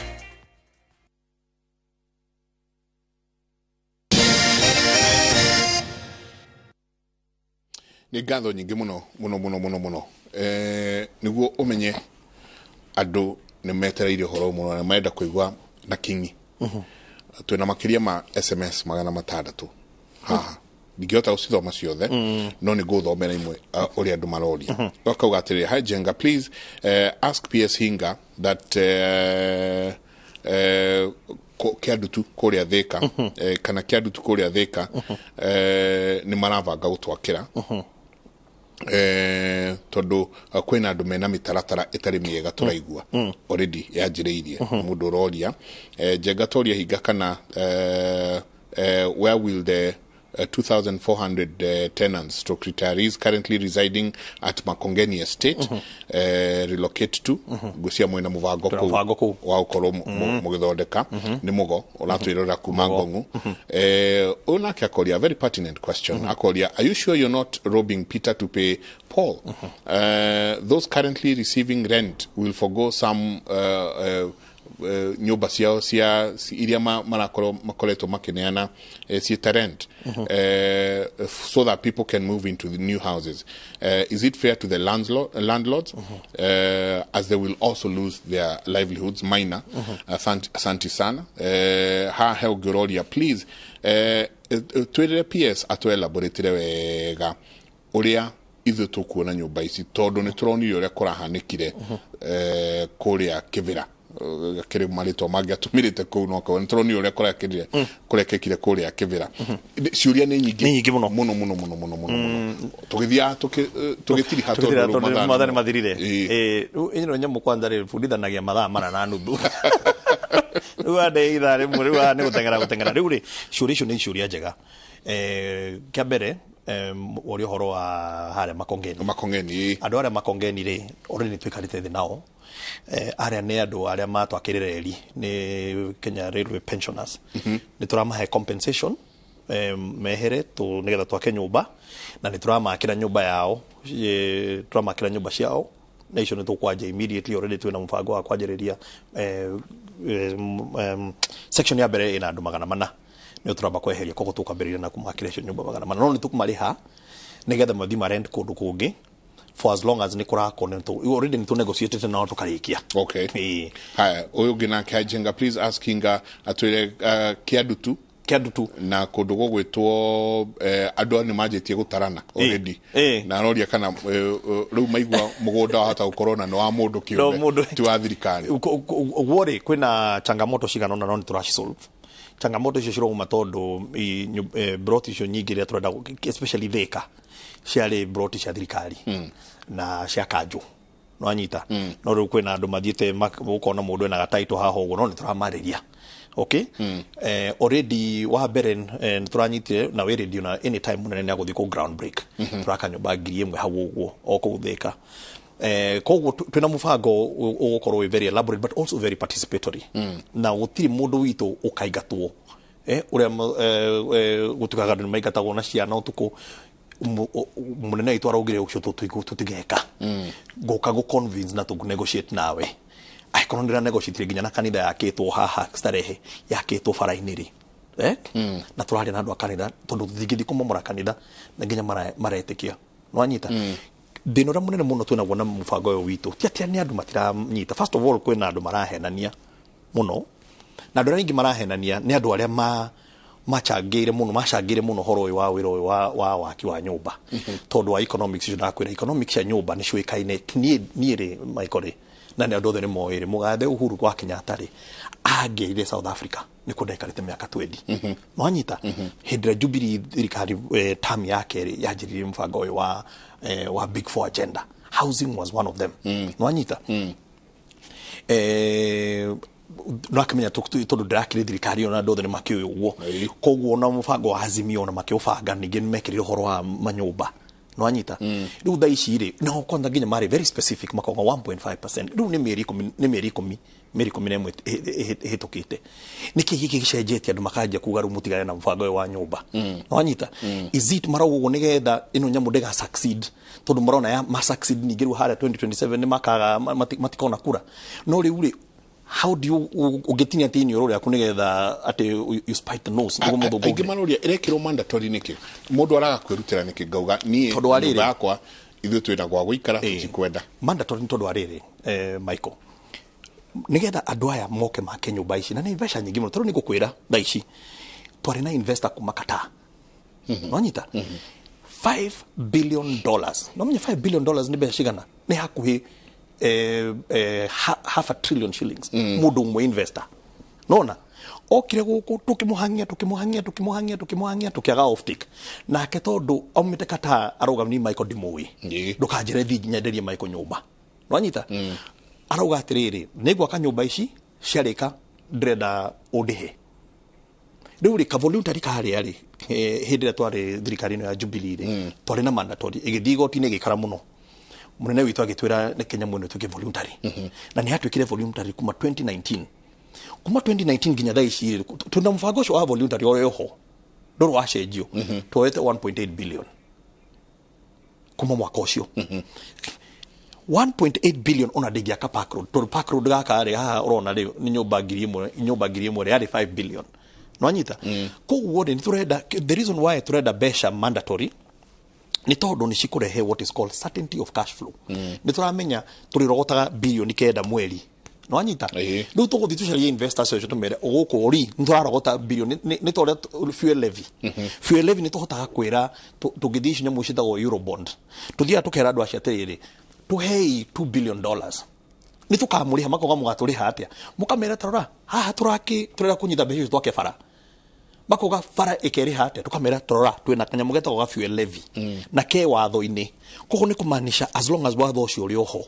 Nĩ ngatho nyingĩ mũno mũno mũno mũno mũno, nĩguo ũmenye andũ nĩ metereire ũhoro mũno na marenda kũigua na kinyi. Twĩna makĩria ma SMS 600 haha, ndingĩhota gũcithoma ciothe, no nĩ ngũthomera imwe, ũrĩa andũ maroria. Akauga atĩrĩrĩ, "Hi Jenga, please ask PS Hinga that Kĩandutu kũrĩa Thĩka, kana Kĩandutu kũrĩa Thĩka, nĩ marabanga gũtwakĩra, tondũ kwĩna andũ mena mĩtaratara ĩtarĩ mĩega tũraigua already yanjĩrĩirie." Mũndũ ũroria, Njenga toria Hinga kana where will the 2,400 tenants stroke retirees currently residing at Makongeni Estate relocate to? Ngwĩciria mwĩna mũbango Twĩna mũbango kũu wa gũkorwo mũgĩthondeka. Nĩ mũgo ũratwĩrora kuma Ngong'u. Ũyũ nake akoria very pertinent question, akoria, "Are you sure you're not robbing Peter to pay Paul? Those currently receiving rent will forgo some nyũmba ciao cia iria marakorwo makoretwo makĩneana ciĩta rent so that people can move into the new houses. Is it fair to the landlords as they will also lose their livelihoods?" Minor. Asante sana. Ha he ũngĩ, "Please twĩrĩre PS atũ-elaboratire wega ũrĩa ithuĩ tũkuona nyũmba ici, tondũ nĩ tũronire ũrĩa kũrahanĩkire kũrĩa Kĩbĩra." Kĩrĩ marĩtwa mangĩ atũmĩrĩte kũu, no korwo nĩ tũronire ũrĩa kũrekĩrire kũrekĩkire kũrĩa Kĩbĩra. Ciũria nĩ nyingĩ. Nĩ nyingĩ mũno. Mũno mũno mũno mũno mũno mũno. Tũgĩthiaga tũgĩtiriha tũgĩtiriha tondũ tondũ rĩu mathaa nĩ mathirire. Ĩĩ. Rĩu ĩno nyamũ kwanza rĩ bundithanagia mathaa 4.5, rĩu ande ithaa rĩmwe, rĩu haha nĩ gũteng'era gũteng'era. Rĩu rĩ, ciũria icio nĩ ciũria njega. Kĩa mbere, woria ũhoro wa harĩa Makongeni. Makongeni. Andũ arĩa Makongeni rĩ, already nĩ tũikarĩte thĩ nao. Arĩa nĩ andũ arĩa matwakĩrĩ reri, nĩ Kenya Railway Pensioners. Nĩ tũramahe compensation, mehere tu nĩgetha twake nyũmba, na nĩ tũramakĩra nyũmba yao, tũramakĩra nyũmba ciao, na icio nĩ tũkwanjia immediately. Already twĩna mũbango wa kwanjĩrĩria section ya mbere ĩna andũ 400 nĩo tũramba kweheria, koguo tũkwambĩrĩria na kũmakĩra icio nyũmba 400, no nĩ tũkũmarĩha nĩgetha mathiĩ ma rent kũndũ kũngĩ for as long as nĩ kũrakwo. Already nĩ tũnegotiatĩte nao tũkarĩkia. Okay. Haya, ũyũ ũngĩ nake, "Jenga, please ask Hinga atwĩre Kĩandutu Kĩandutu na kũndũ gũgwĩtwo andũ nĩ manjĩtie gũtarana already, na aroria kana rĩu maigua mũgũnda wahota gũkorwo na nĩ wa mũndũ No, kĩũmbe, mũndũ- ti wa thirikari." Ũguo rĩ, kwĩna changamoto cigana ũna, no nĩ tũracisolve. Changamoto icio cirauma tondũ broti icio nyingĩ iria tũrenda especially Thĩka, ciarĩ broti cia thirikari na cia kanjũ, nwanyita? No rĩu kwĩna andũ mathiĩte ũkona mũndũ ena gataitũ haha ũguo, no nĩ tũramarĩria. Okay, already wa mbere, nĩ tũranyitire na wĩ radio na anytime mũnene nĩ agũthiĩ kũ ground break. Tũraka nyũmba 1,000 hau ũguo o kũu Thĩka. Koguo twĩna mũbango ũgũkorwo wĩ very elaborate but also very participatory, na gũtirĩ mũndũ witũ ũkaingatwo, ũrĩa gũtuĩkaga andũ nĩ maingatagwo na ciana ũtukũ. Mũnene witũ araugire ũcio tũtigeka, ngũka gũ convince na tũ negotiate nawe. Angĩkorwo ndĩra negotiate nginya na kanitha yakĩtwo haha Starehe, yakĩtwo bara-inĩ rĩ, na tũraria na andũ a kanitha, tondũ tũtingĩthiĩ kũmomora kanitha na nginya maretĩkia, nwanyita? Thĩna ũrĩa mũnene mũno twĩnaguo na mũbango ũyũ witũ ti atĩ nĩ andũ matiranyita. First of all, kwĩna andũ marahenania mũno, na andũ arĩa aingĩ marahenania nĩ andũ arĩa macangĩire mũno, macangĩire mũno ũhoro ũyũ wa wĩra ũyũ wa waki wa nyũmba, tondũ wa economics icio ndakwĩra. Economics cia nyũmba nĩ ciũĩkaine. Niĩ rĩ, Michael rĩ, na nĩ andũ othe nĩ moĩ rĩ, mũgathe Uhuru wa Kenyatta rĩ, angĩire South Africa nĩkuo ndaikarĩte mĩaka 20, nwanyita? Hĩndĩ ĩrĩa Jubilee thirikari, term ya kerĩ, yanjĩrĩirie mũbango ũyũ wa Big Four agenda, housing was one of them, nwanyita? No akĩmenya tondũ ndĩrakĩrĩ thirikari ĩyo na andũ othe nĩ makĩũĩ ũguo. Koguo ona mũbango wa Azimio ona makĩũbanga, ningĩ nĩ mekĩrire ũhoro wa manyũmba. Nwanyita riu thaa ici rĩ, no kwanza nginya marĩ very specific, makauga 1.5%. Riu nĩ mĩeri 10, nĩ mĩeri 10, mĩeri 11 ĩhĩtũkĩte. Nĩkĩ gĩkĩ gĩcenjetie andũ makanjia kuga rĩu mũtigane na mũbango ũyũ wa nyũmba? Nwanyita, is it marauga ũguo nĩgetha ĩno nyamũ ndĩga succeed, tondũ marona ya ma succeed ningĩ rĩu harĩa 2027 nĩ makaga matikona kura? No rĩu rĩ, how do you ũngĩtinia atĩ iniũrũ rĩaku nĩgetha atĩ you spite the nose nĩguo mũthũngũ Aingĩ maroria ĩrekĩrwo mandatory nĩkĩ, mũndũ araga kwĩrutĩra nĩkĩ? Ngauga niĩ Tondũ wa rĩrĩ. Nyũmba yakwa, ithuĩ twĩna gwa gũikara, tũtikwenda. Mandatory nĩ tondũ wa rĩrĩ, Michael, nĩgetha andũ aya moke make nyũmba ici, na nĩ mbeca nyingĩ mũno, tondũ nĩ ngũkwĩra thaa ici twarĩ na investor kuma Qatar, nonyita, $5 billion. No menye $5 billion nĩ mbeca cigana? Nĩ hakuhĩ half a trillion shillings. Mũndũ ũmwe investor nona okire gũkũ, tũkĩmũhangia, tũkĩmũhangia, tũkĩmũhangia, tũkĩmũhangia, tũkĩaga offtake nake, tondũ aumĩte Qatar, arauga ni Michael ndimũĩ, ndũkanjĩre thiĩ nyenderie Michael nyũmba. Nwanyita, arauga atĩrĩrĩ, nĩ ngwaka nyũmba ici, ciarĩka ndĩrenda ũndĩhe. Rĩu rĩ, ka voluntary karĩa rĩ, hĩndĩ ĩrĩa twarĩ thirikari-inĩ ya Jubilee rĩ, twarĩ na mandatory, ĩgĩthiĩ igoti-inĩ, ĩgĩikara mũno. Mũnene witũ agĩtwĩra nĩ Kenya mwene ĩtuĩke voluntary, na nĩ yatuĩkire voluntary kuma 2019. Kuma 2019 nginya thaa ici rĩ, twĩna mũbango ũcio wa voluntary ũrĩ ho, ndũrĩ wacenjio. Tuoete 1.8 billion kuma mwaka ũcio. 1.8 billion ona ndĩngĩaka Park Road, tondũ Park Road gaka rĩ, haha ũrona rĩ, nĩ nyũmba 1000, nyũmba 1000 rĩ, yarĩ 5 billion. Nwanyita, koguo rĩ, nĩ tũrenda, the reason why tũrenda mbeca mandatory nĩ tondũ nĩ cikũrehe what is called certainty of cash flow. Nĩ tũramenya tũrĩrogotaga 9 bilioni mweri. Nwanyita, rĩu tũgũthiĩ tũcarie investors acio, tũmere gũkũ ri nĩ tũrarogota bilioni. Nĩ ta ũrĩa fuel levy, fuel levy nĩ tũhotaga kwĩra tũngĩthiĩ ici nyamũ ciĩtagwo eurobond, tũthiaga tũkera andũ acio atĩrĩrĩ, tũhei $2 billion, nĩ tũkamũrĩha. Makoga mũgatũrĩha atĩa? Mũkamera tarora haha tũraki tũrenda kũnyita mbeca icio twake bara. Makoga bara ĩkerĩha atĩa? Tũkamera tarora twĩna kanyamũ getagwo ga fuel levy na ke watho-inĩ. Koguo nĩ kũmaanisha as long as watho ũcio ũrĩ oho,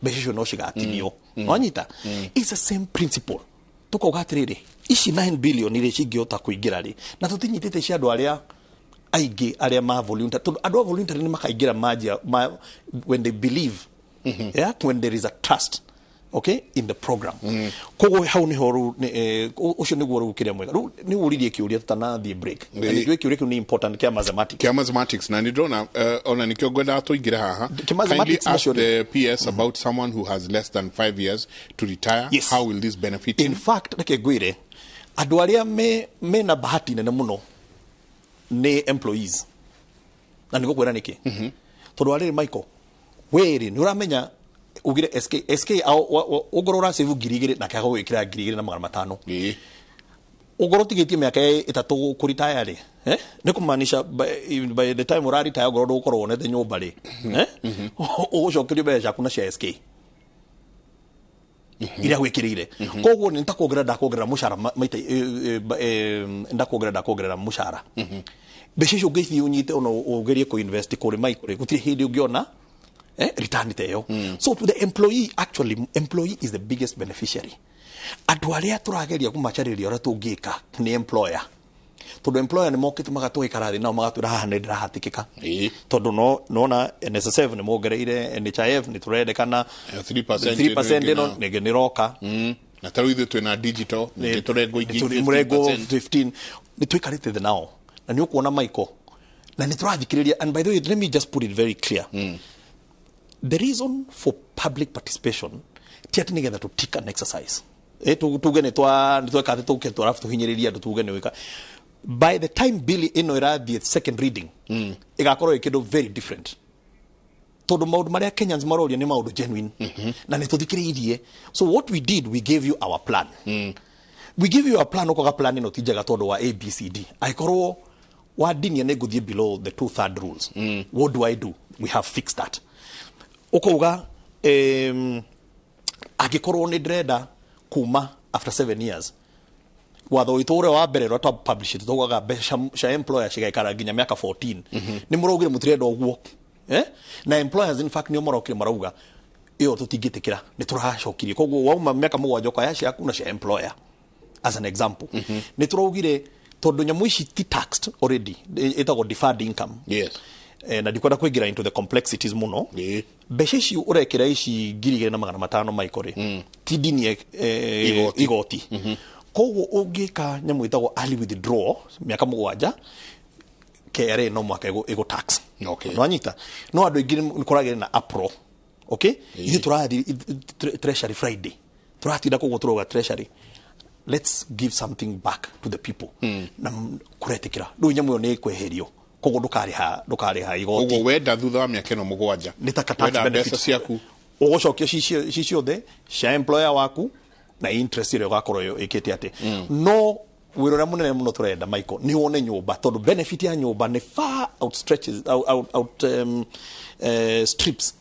mbeca icio no cigatinio. Nwanyita, it's the same principle. Tũkauga atĩrĩrĩ, ici 9 billion iria cingĩhota kũingĩra rĩ, na tũtinyitĩte cia andũ arĩa aingĩ arĩa ma voluntary, tondũ andũ a voluntary nĩ makaingĩra manjia ma, when they believe, yeah, when there is a trust, okay, in the program. Koguo hau niho rĩu ũcio nĩguo rĩu kĩrĩa mwega. Rĩu nĩ ũririe kĩũria tũtanathiĩ break, na nĩ njũĩ kĩũria kĩu nĩ important, kĩa mathematics. Kĩa mathematics, na nĩ ndĩrona ona nĩkĩo ngwendaga tũingĩre haha. Kĩ mathematics Kindly ask nacio the PS about someone who has less than 5 years to retire. Yes. How will this benefit In him? fact, reke ngwĩre, andũ arĩa mena bahati nene mũno nĩ employees, na nĩ gũkwĩra nĩkĩ. Tondũ arĩrĩ, Michael, wĩrĩ nĩ ũramenya ugire SK SK ũngorwo ũrasave 2000, nake agagwĩkĩra 2500. Ũngorwo ũtigĩtie mĩaka 3 kũritaya rĩ, nĩ kũmaanisha by the time ũraritaya, ũngorwo ndũgũkorwo wonete nyũmba rĩ, ũgũcokerio mbeca ciaku na cia SK iria gwĩkĩrĩire. Koguo nĩ ta kuongerera ndakuongerera mũcara maita ndakuongerera mũcara. Mbeca icio ũngĩthiĩ ũnyite ona ũgerie kũ-invest kũrĩ Michael rĩ, gũtirĩ hĩndĩ ũngĩona return ta ĩyo. So to the employee, actually employee is the biggest beneficiary. Andũ arĩa tũrageria kũmacarĩria ũrĩa tũngĩka nĩ employer, tondũ employer nĩ mokĩte magatũikara thĩ nao magatwĩra haha nĩ ndĩrahatĩkĩka, tondũ no nona NSSF nĩ mongereire, NHIF nĩ tũrendekana 3% 3% ĩno ĩno nĩngĩ nĩ roka. Na tarĩu ithuĩ twĩna digital, ningĩ tũrengwo ingĩ mũrengo 15%. 15. Nĩ tũikarĩte thĩ nao, na nĩ ũkuona, Michael, na nĩ tũrathikĩrĩria. And by the way, let me just put it very clear, the reason for public participation ti atĩ nĩgetha tũ tick an exercise. Tuge nĩ twa nĩ tweka atĩ tũke tũrabu tũhinyĩrĩrie andũ, tuge nĩ wĩka. By the time bill ĩno ĩrathiĩ second reading, ĩgakorwo ĩ kĩndũ very different, tondũ maũndũ marĩa Kenyans maroria nĩ maũndũ genuine, na nĩ tũthikĩrĩirie. So what we did, we gave you our plan. We give you a plan, ũkoga plan ĩno ti njega tondũ wa ABCD. Angĩkorwo wandinia nĩ ngũthiĩ below the two third rules, what do I do? We have fixed that. Ũkauga angĩkorwo nĩ ndĩrenda kuma after 7 years, watho witũ ũrĩa wa mbere ũrĩa twa publish tũgauga mbeca cia employer cigaikara nginya mĩaka 14. Nĩ mũraugire mũtirenda ũguo, eh? Na employers in fact nĩo marokire marauga ĩyo tũtingĩtĩkĩra, nĩ tũracokirie. Koguo wauma mĩaka 7 ũkaya ciaku na cia employer, as an example. Nĩ tũraugire tondũ nyamũ ici ti taxed already, ĩtagwo deferred income. Na ndikwenda kũingĩra into the complexities mũno. Mbeca ici ũrekĩra ici 2,500, Michael, rĩ, ti ndinie Igoti. Igoti. Koguo ũngĩka nyamũ ĩtagwo early withdrawal mĩaka 7, KRA no mwaka ĩgũ tax. Nwanyita no andũ aingĩ nĩ kũragĩra na apro. Okay, ithuĩ tũrathiĩ treasury Friday, tũratinda koguo tũrauga treasury, let's give something back to the people. Na kũretĩkĩra rĩu nyamũ ĩyo nĩ ĩkweherio, koguo ndũkarĩha igoti. Ũguo wenda thutha wa mĩaka ĩno 7 Nĩ ta ka tax wenda benefit. mbeca ciaku. Ũgũcokia ci ciothe cia employer waku na interest ĩrĩa ũgakorwo ĩkĩte atĩ. No wĩra ũrĩa mũnene mũno tũrenda, Michael, nĩ wone nyũmba, tondũ benefit ya nyũmba nĩ far outstretches out, out, out strips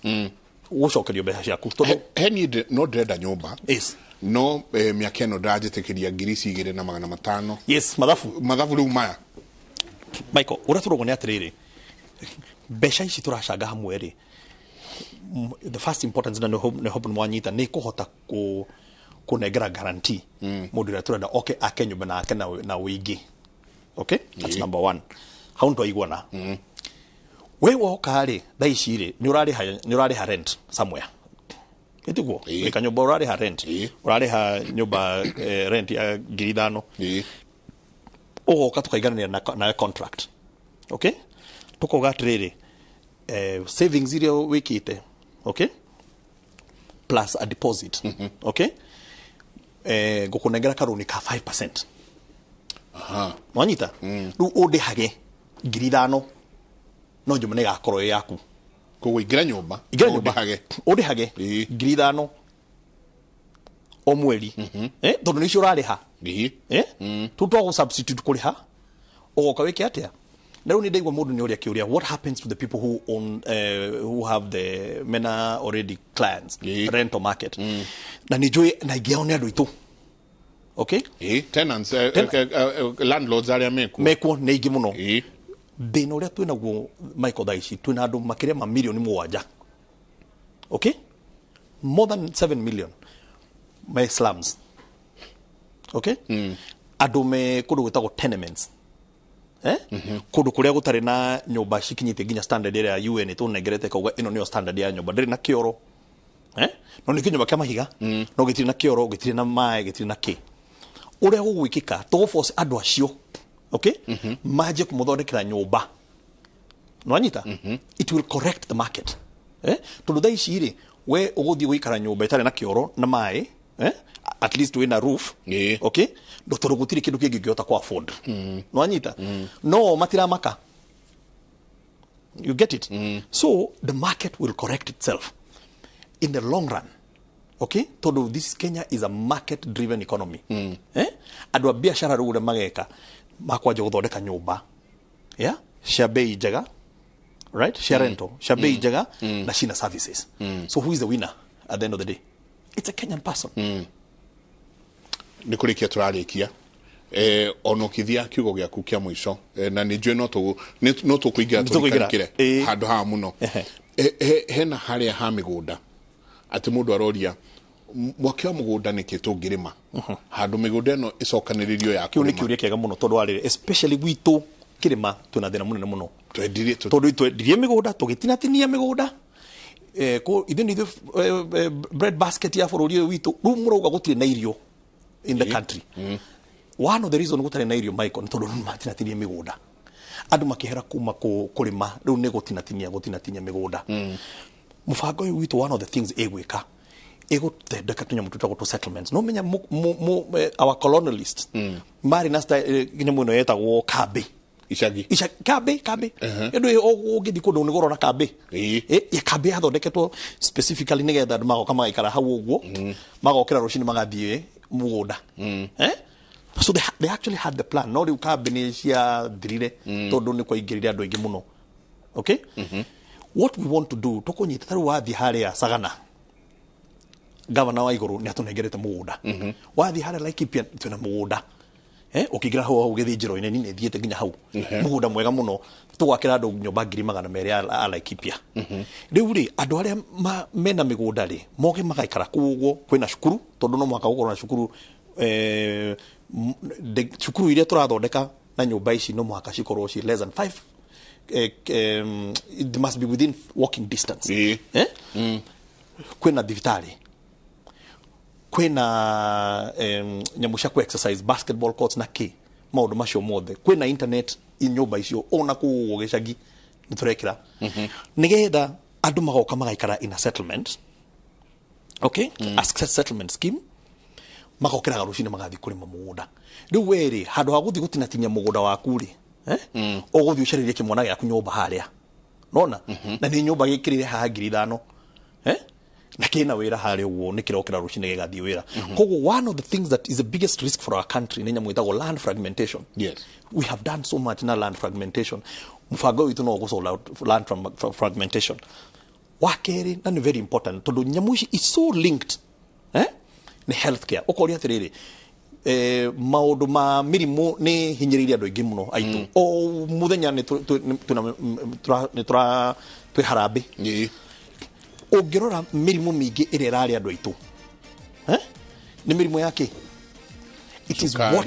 gũcokerio mbeca ciaku tondũ He niĩ no ndĩrenda nyũmba. Yes. No mĩaka ĩno ndĩranjĩtĩkĩria 2,500. Yes, mathabu. Mathabu rĩu maya. Michael, ũrĩa tũrauga nĩ atĩrĩrĩ, mbeca ici tũracanga hamwe rĩ, the first importance, na nĩ hope nĩ mwanyita, nĩ kũhota kũnengera guarantee mũndũ ũrĩa tũrenda oke ake nyũmba na ake na wĩingĩ. Okay, that's number one. Hau nĩ twaiguana. We woka rĩ, thaa ici rĩ, nĩ ũrarĩha rent somewhere, ĩtiguo? Wĩ kanyũmba ũrarĩha rent, ũrarĩha nyũmba rent ya 5,000. Ũgoka tũkaiganĩra na contract. Okay, tũkauga atĩrĩrĩ, savings iria wĩkĩte, okay, plus a deposit, okay, ngũkũnengera karũni ka 5%. Nwanyita rĩu ũndĩhage 5,000, no nyũmba nĩ ĩgakorwo ĩ yaku. Koguo ingĩra nyũmba. Ingĩra nyũmba. Ũndĩhage. Ũndĩhage 5,000 o mweri, tondũ nĩcio ũrarĩha. Tu twagũ substitute kũrĩha, ũgoka wĩke atĩa? Na rĩu nĩ ndaigua mũndũ nĩ ũrĩa kĩũria, what happens to the people who own, who have the mena already clients, rental market? Na nĩ njũĩ na aingĩ ao nĩ andũ aitũ, okay? Tenants, landlords arĩa mekuo. Mekuo nĩ aingĩ mũno. Thĩna ũrĩa twĩ naguo, Michael, thaa ici twĩna andũ makĩria ma mirioni 7, okay, more than 7 million me slums, okay, andũ me kũndũ gwĩtagwo tenements, eh? Kũndũ kũrĩa gũtarĩ na nyũmba cikinyĩtie nginya standard ĩrĩa UN ĩtũnengerete, kauga ĩno nĩyo standard ya nyũmba. Ndĩrĩ na kĩoro, eh? No nĩ kĩnyũmba kĩa mahiga, no gĩtirĩ na kĩoro, gĩtirĩ na maĩ, gĩtirĩ na kĩ. Ũrĩa gũgwĩkĩka, tũgũforce andũ acio, okay, manjie kũmũthondekera nyũmba. Nwanyita, it will correct the market, eh? Tondũ thaa ici rĩ, we ũgũthiĩ gũikara nyũmba ĩtarĩ na kĩoro na maĩ, eh? At least wĩna roof, okay, no tondũ gũtirĩ kĩndũ kĩngĩ ũngĩhota ku afford. Nwanyita, no matiramaka. You get it? So the market will correct itself in the long run, okay, tondũ this Kenya is a market driven economy, eh? Andũ a biacara rĩu ũrĩa mageka, makwanja gũthondeka nyũmba, yeah, cia bei njega, right, cia rental cia bei njega na cina services. So who is the winner at the end of the day? It's a Kenyan person. Nĩ kũrĩkia tũrarĩkia, ona ũkĩthia kiugo gĩaku kĩa mũico, na nĩ njũĩ no tũkũingĩra Nĩ tũkũingĩra. tũrikanĩkĩre handũ haha mũno. Hena harĩa ha mĩgũnda, atĩ mũndũ aroria mwaki wa mũgũnda nĩkĩ tũngĩrĩma handũ mĩgũnda ĩno ĩcokanĩrĩrio ya Kĩu nĩ kũrĩma. Kĩũria kĩega mũno, tondũ warĩrĩ especially gwitũ kĩrĩma twĩna thĩna mũnene mũno. Twendirie. Tondũ twendirie mĩgũnda, tũgĩtinatinia mĩgũnda, ithuĩ nĩ ithuĩ bread basket ya bũrũri ũyũ witũ. Rĩu mũrauga gũtirĩ na irio in the country. One of the reason gũtarĩ na irio, Michael, nĩ tondũ rĩu matinatinie mĩgũnda, andũ makĩhera kuma kũrĩma, rĩu nĩ gũtinatinia mĩgũnda. Mũbango ũyũ witũ, one of the things ĩgwĩka, ĩgũthondeka tũnyamũ twĩtagwo tũ settlements. No menya our colonialists marĩ na nyamũ ĩno yetagwo kambĩ. Icagi. Ica kambĩ ĩndũ ũngĩthiĩ kũndũ nĩ gũrona kambĩ. Ya kambĩ yathondeketwo specifically nĩgetha andũ magoka magaikara hau ũguo, magokĩra rũcinĩ magathiĩ mũgũnda, eh? So they actually had the plan, no rĩu kambĩ nĩ ciathirire tondũ nĩ kwaingĩrire andũ aingĩ mũno. Okay, what we want to do, tũkũnyita ta rĩu wathiĩ harĩa Sagana, gavana wa igũrũ nĩ atũnengerete mũgũnda. Wathiĩ harĩa Laikipia twĩna mũgũnda, ũkĩingĩra hau gĩthĩnjĩro-inĩ, niĩ nĩ thiĩte nginya hau, mũgũnda mwega mũno, tũgwakĩra andũ nyũmba 200,000 a Laikipia. Rĩu rĩ, andũ arĩa mena mĩgũnda rĩ, moke magaikara kũu ũguo. Kwĩna cukuru, tondũ no mũhaka gũkorwo na cukuru. Cukuru iria tũrathondeka na nyũmba ici no mũhaka cikorwo ci less than 5 it must be within walking distance. Eh? Kwina thibitarĩ, kwina nyamũ cia ku exercise, basketball courts na kĩ, maũndũ macio mothe, kwina internet nyũmba icio, ona kũu gĩcagi nĩ tũrekĩra nĩgetha andũ magoka magaikara in a settlement, okay, a settlement scheme, magokĩraga rũcinĩ magathiĩ kũrĩma mũgũnda. Rĩu we rĩ, handũ ha gũthiĩ gũtinatinia mũgũnda waku rĩ, ũgũthiĩ ũcarĩrie kĩmwana gĩaku nyũmba harĩa nona, na nĩ nyũmba gĩkĩrĩre haha 5,000, na kĩna wĩra harĩa ũguo, nĩ kĩrokĩra rũcinĩ gĩgathiĩ wĩra. Koguo one of the things that is the biggest risk for our country nĩ nyamũ ĩtagwo land fragmentation. We have done so much na land fragmentation. Mũbango witũ no ũgũ solve land fragmentation. Wa kerĩ, na nĩ very important tondũ nyamũ ici is so linked, nĩ healthcare. Ũkoria atĩrĩrĩ, maũndũ ma mĩrimũ nĩ hinyĩrĩirie andũ aingĩ mũno aitũ. O mũthenya nĩ twĩ harambĩ. Ũngĩrora mĩrimũ mĩingĩ ĩrĩa ĩrarĩa andũ aitũ, nĩ mĩrimũ ya kĩ? It is what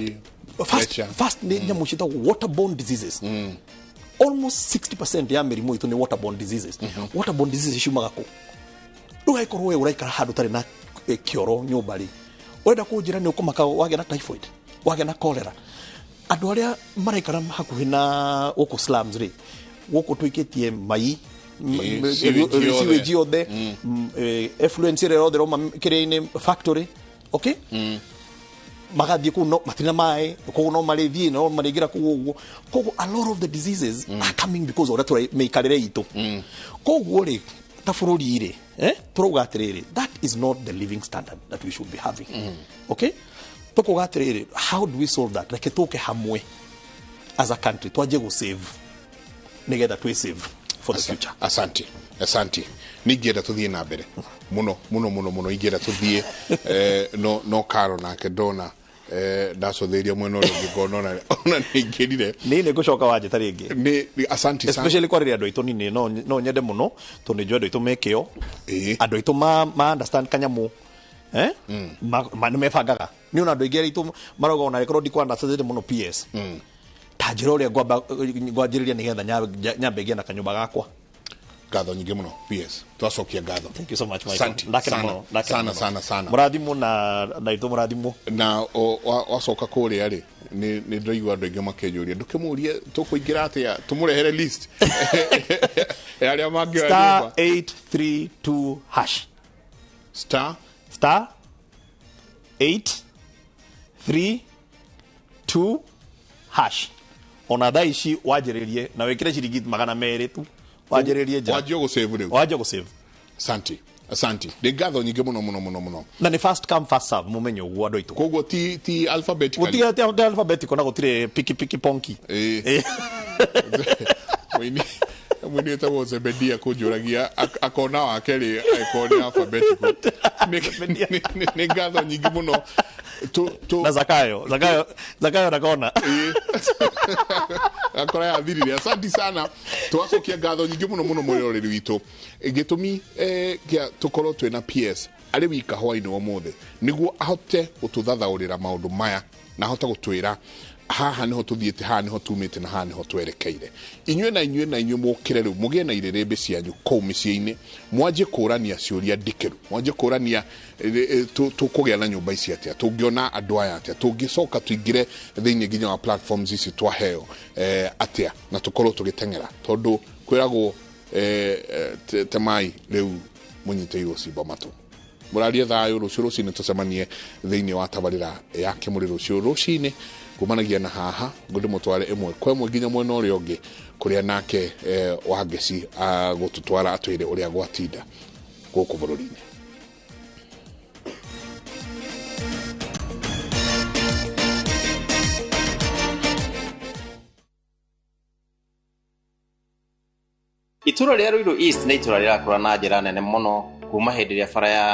first nĩ nyamũ ciĩtagwo waterborne diseases. Almost 60% ya mĩrimũ itũ nĩ waterborne diseases. Waterborne diseases ciumaga kũ? Rĩu angĩkorwo we ũraikara handũ ũtarĩ na kĩoro nyũmba rĩ, ũrenda kũnjĩra nĩ ũkũmaka wagĩa na typhoid, wagĩa na cholera? Andũ arĩa maraikara hakuhĩ na gũkũ slums rĩ, gũkũ tũikĩtie mai, sewage yothe, effluent ĩrĩa yothe ĩrauma kĩrĩa-inĩ factory, okay, magathiĩ kũu, no matirĩ na maĩ, koguo no marĩthiĩ no marĩingĩra kũu ũguo. Koguo a lot of the diseases are coming because ũrĩa mĩikarĩre itũ. Koguo rĩ, ta bũrũri rĩ, tũrauga atĩrĩrĩ, that is not the living standard that we should be having. Okay, tũkuga atĩrĩrĩ, how do we solve that? Reke tũke hamwe as a country, twanjie gũ save nĩgetha twĩ save for the future. Asante, asante. Ningĩenda tũthiĩ na mbere mũno mũno mũno mũno, ingĩenda tũthiĩ, no karo nake ndona ndacũthĩria mwena ũrĩa ũngĩ ngona ona nĩingĩrire. Nĩ ngũcoka wanjĩta rĩngĩ. Nĩ asante sana. Especially kwarĩria andũ aitũ nini, no nyende mũno tondũ nĩ njũĩ andũ aitũ me kĩo, andũ aitũ ma understand kanyamũ, nĩ mebangaga. Nĩ ona andũ aingĩ aitũ marauga ona angĩkorwo ndikũ understand mũno PS, ta njĩra ũrĩa ngwanjĩrĩria nĩgetha nyambe ngĩe na kanyũmba gakwa. Ngatho nyingĩ mũno PS, twacokia ngatho. Thank you so much, Michael. Ndakena mũno sana sana sana. Mũrathimwo na itũ mũrathimwo. Na wacoka kũrĩa rĩ, nĩ ndĩraigua andũ aingĩ makĩnjũria ndũkĩmũrie tũkũingĩra atĩa, tũmũrehere list ya arĩa mangĩoya nyũmba. *832 hash. Star *832 hash. Ona thaa ici wanjĩrĩrie na wĩkĩre ciringi 200 tu, wanjĩrĩrie nja. Wanjie gũsave rĩu. Wanjie gũsave. Asante, asante. Nĩ ngatho nyingĩ mũno mũno mũno mũno. Na nĩ first come first serve, mũmenye ũguo andũ aitũ. Koguo ti alphabetically. Gũtirĩ alphabetical na gũtirĩ piki piki ponki. Mwini wĩtagwo Zebedia kũnjũragia akona wake rĩ, angĩkorwo nĩ alphabetical. Nĩ ngatho nyingĩ mũno. Na Zakayo ndakona. Akora yathirire. Asante sana. Twacokia ngatho nyingĩ mũno mũno mwĩroreri witũ. Gĩtũmi kĩa tũkorwo twĩna PS arĩ wika hwainĩ wa ũmũthĩ nĩguo ahote gũtũthathaũrĩra maũndũ maya na ahote gũtwĩra haha niho tuthiĩte, haha niho tumĩte na haha niho twerekeire. Inyuĩ na inyuĩ na inyuĩ mũkĩre rĩu mũgĩe na irĩrĩmbĩ cianyu kũu mĩciĩ-inĩ, mwanjie kũrania ciũria ndikĩru, mwanjie kũrania tũkũgĩa na nyũmba ici atĩa, tũngĩona andũ aya atĩa, tũngĩcoka tũingĩre thĩinĩ nginya wa platforms ici twaheo atĩa, na tũkorwo tũgĩteng'era tondũ kwĩragwo temai rĩu mũnyitĩirwo cimba matũ. Mũrarie thayũ rũciũ rũcinĩ tũcemanie thĩinĩ wa tabarĩra ya Kĩmũrĩ rũciũ rũcinĩ kumanagia na haha ngũndĩmũtware ĩmwe kwa ĩmwe nginya mwena ũrĩa ũngĩ kũrĩa nake Wangeci gũtũtwara atwĩre ũrĩa gwatinda gũkũ bũrũri-inĩ. Itũra rĩa Ruiru East nĩ itũra rĩrakũra na njĩra nene mũno kuma hĩndĩ ĩrĩa bara ya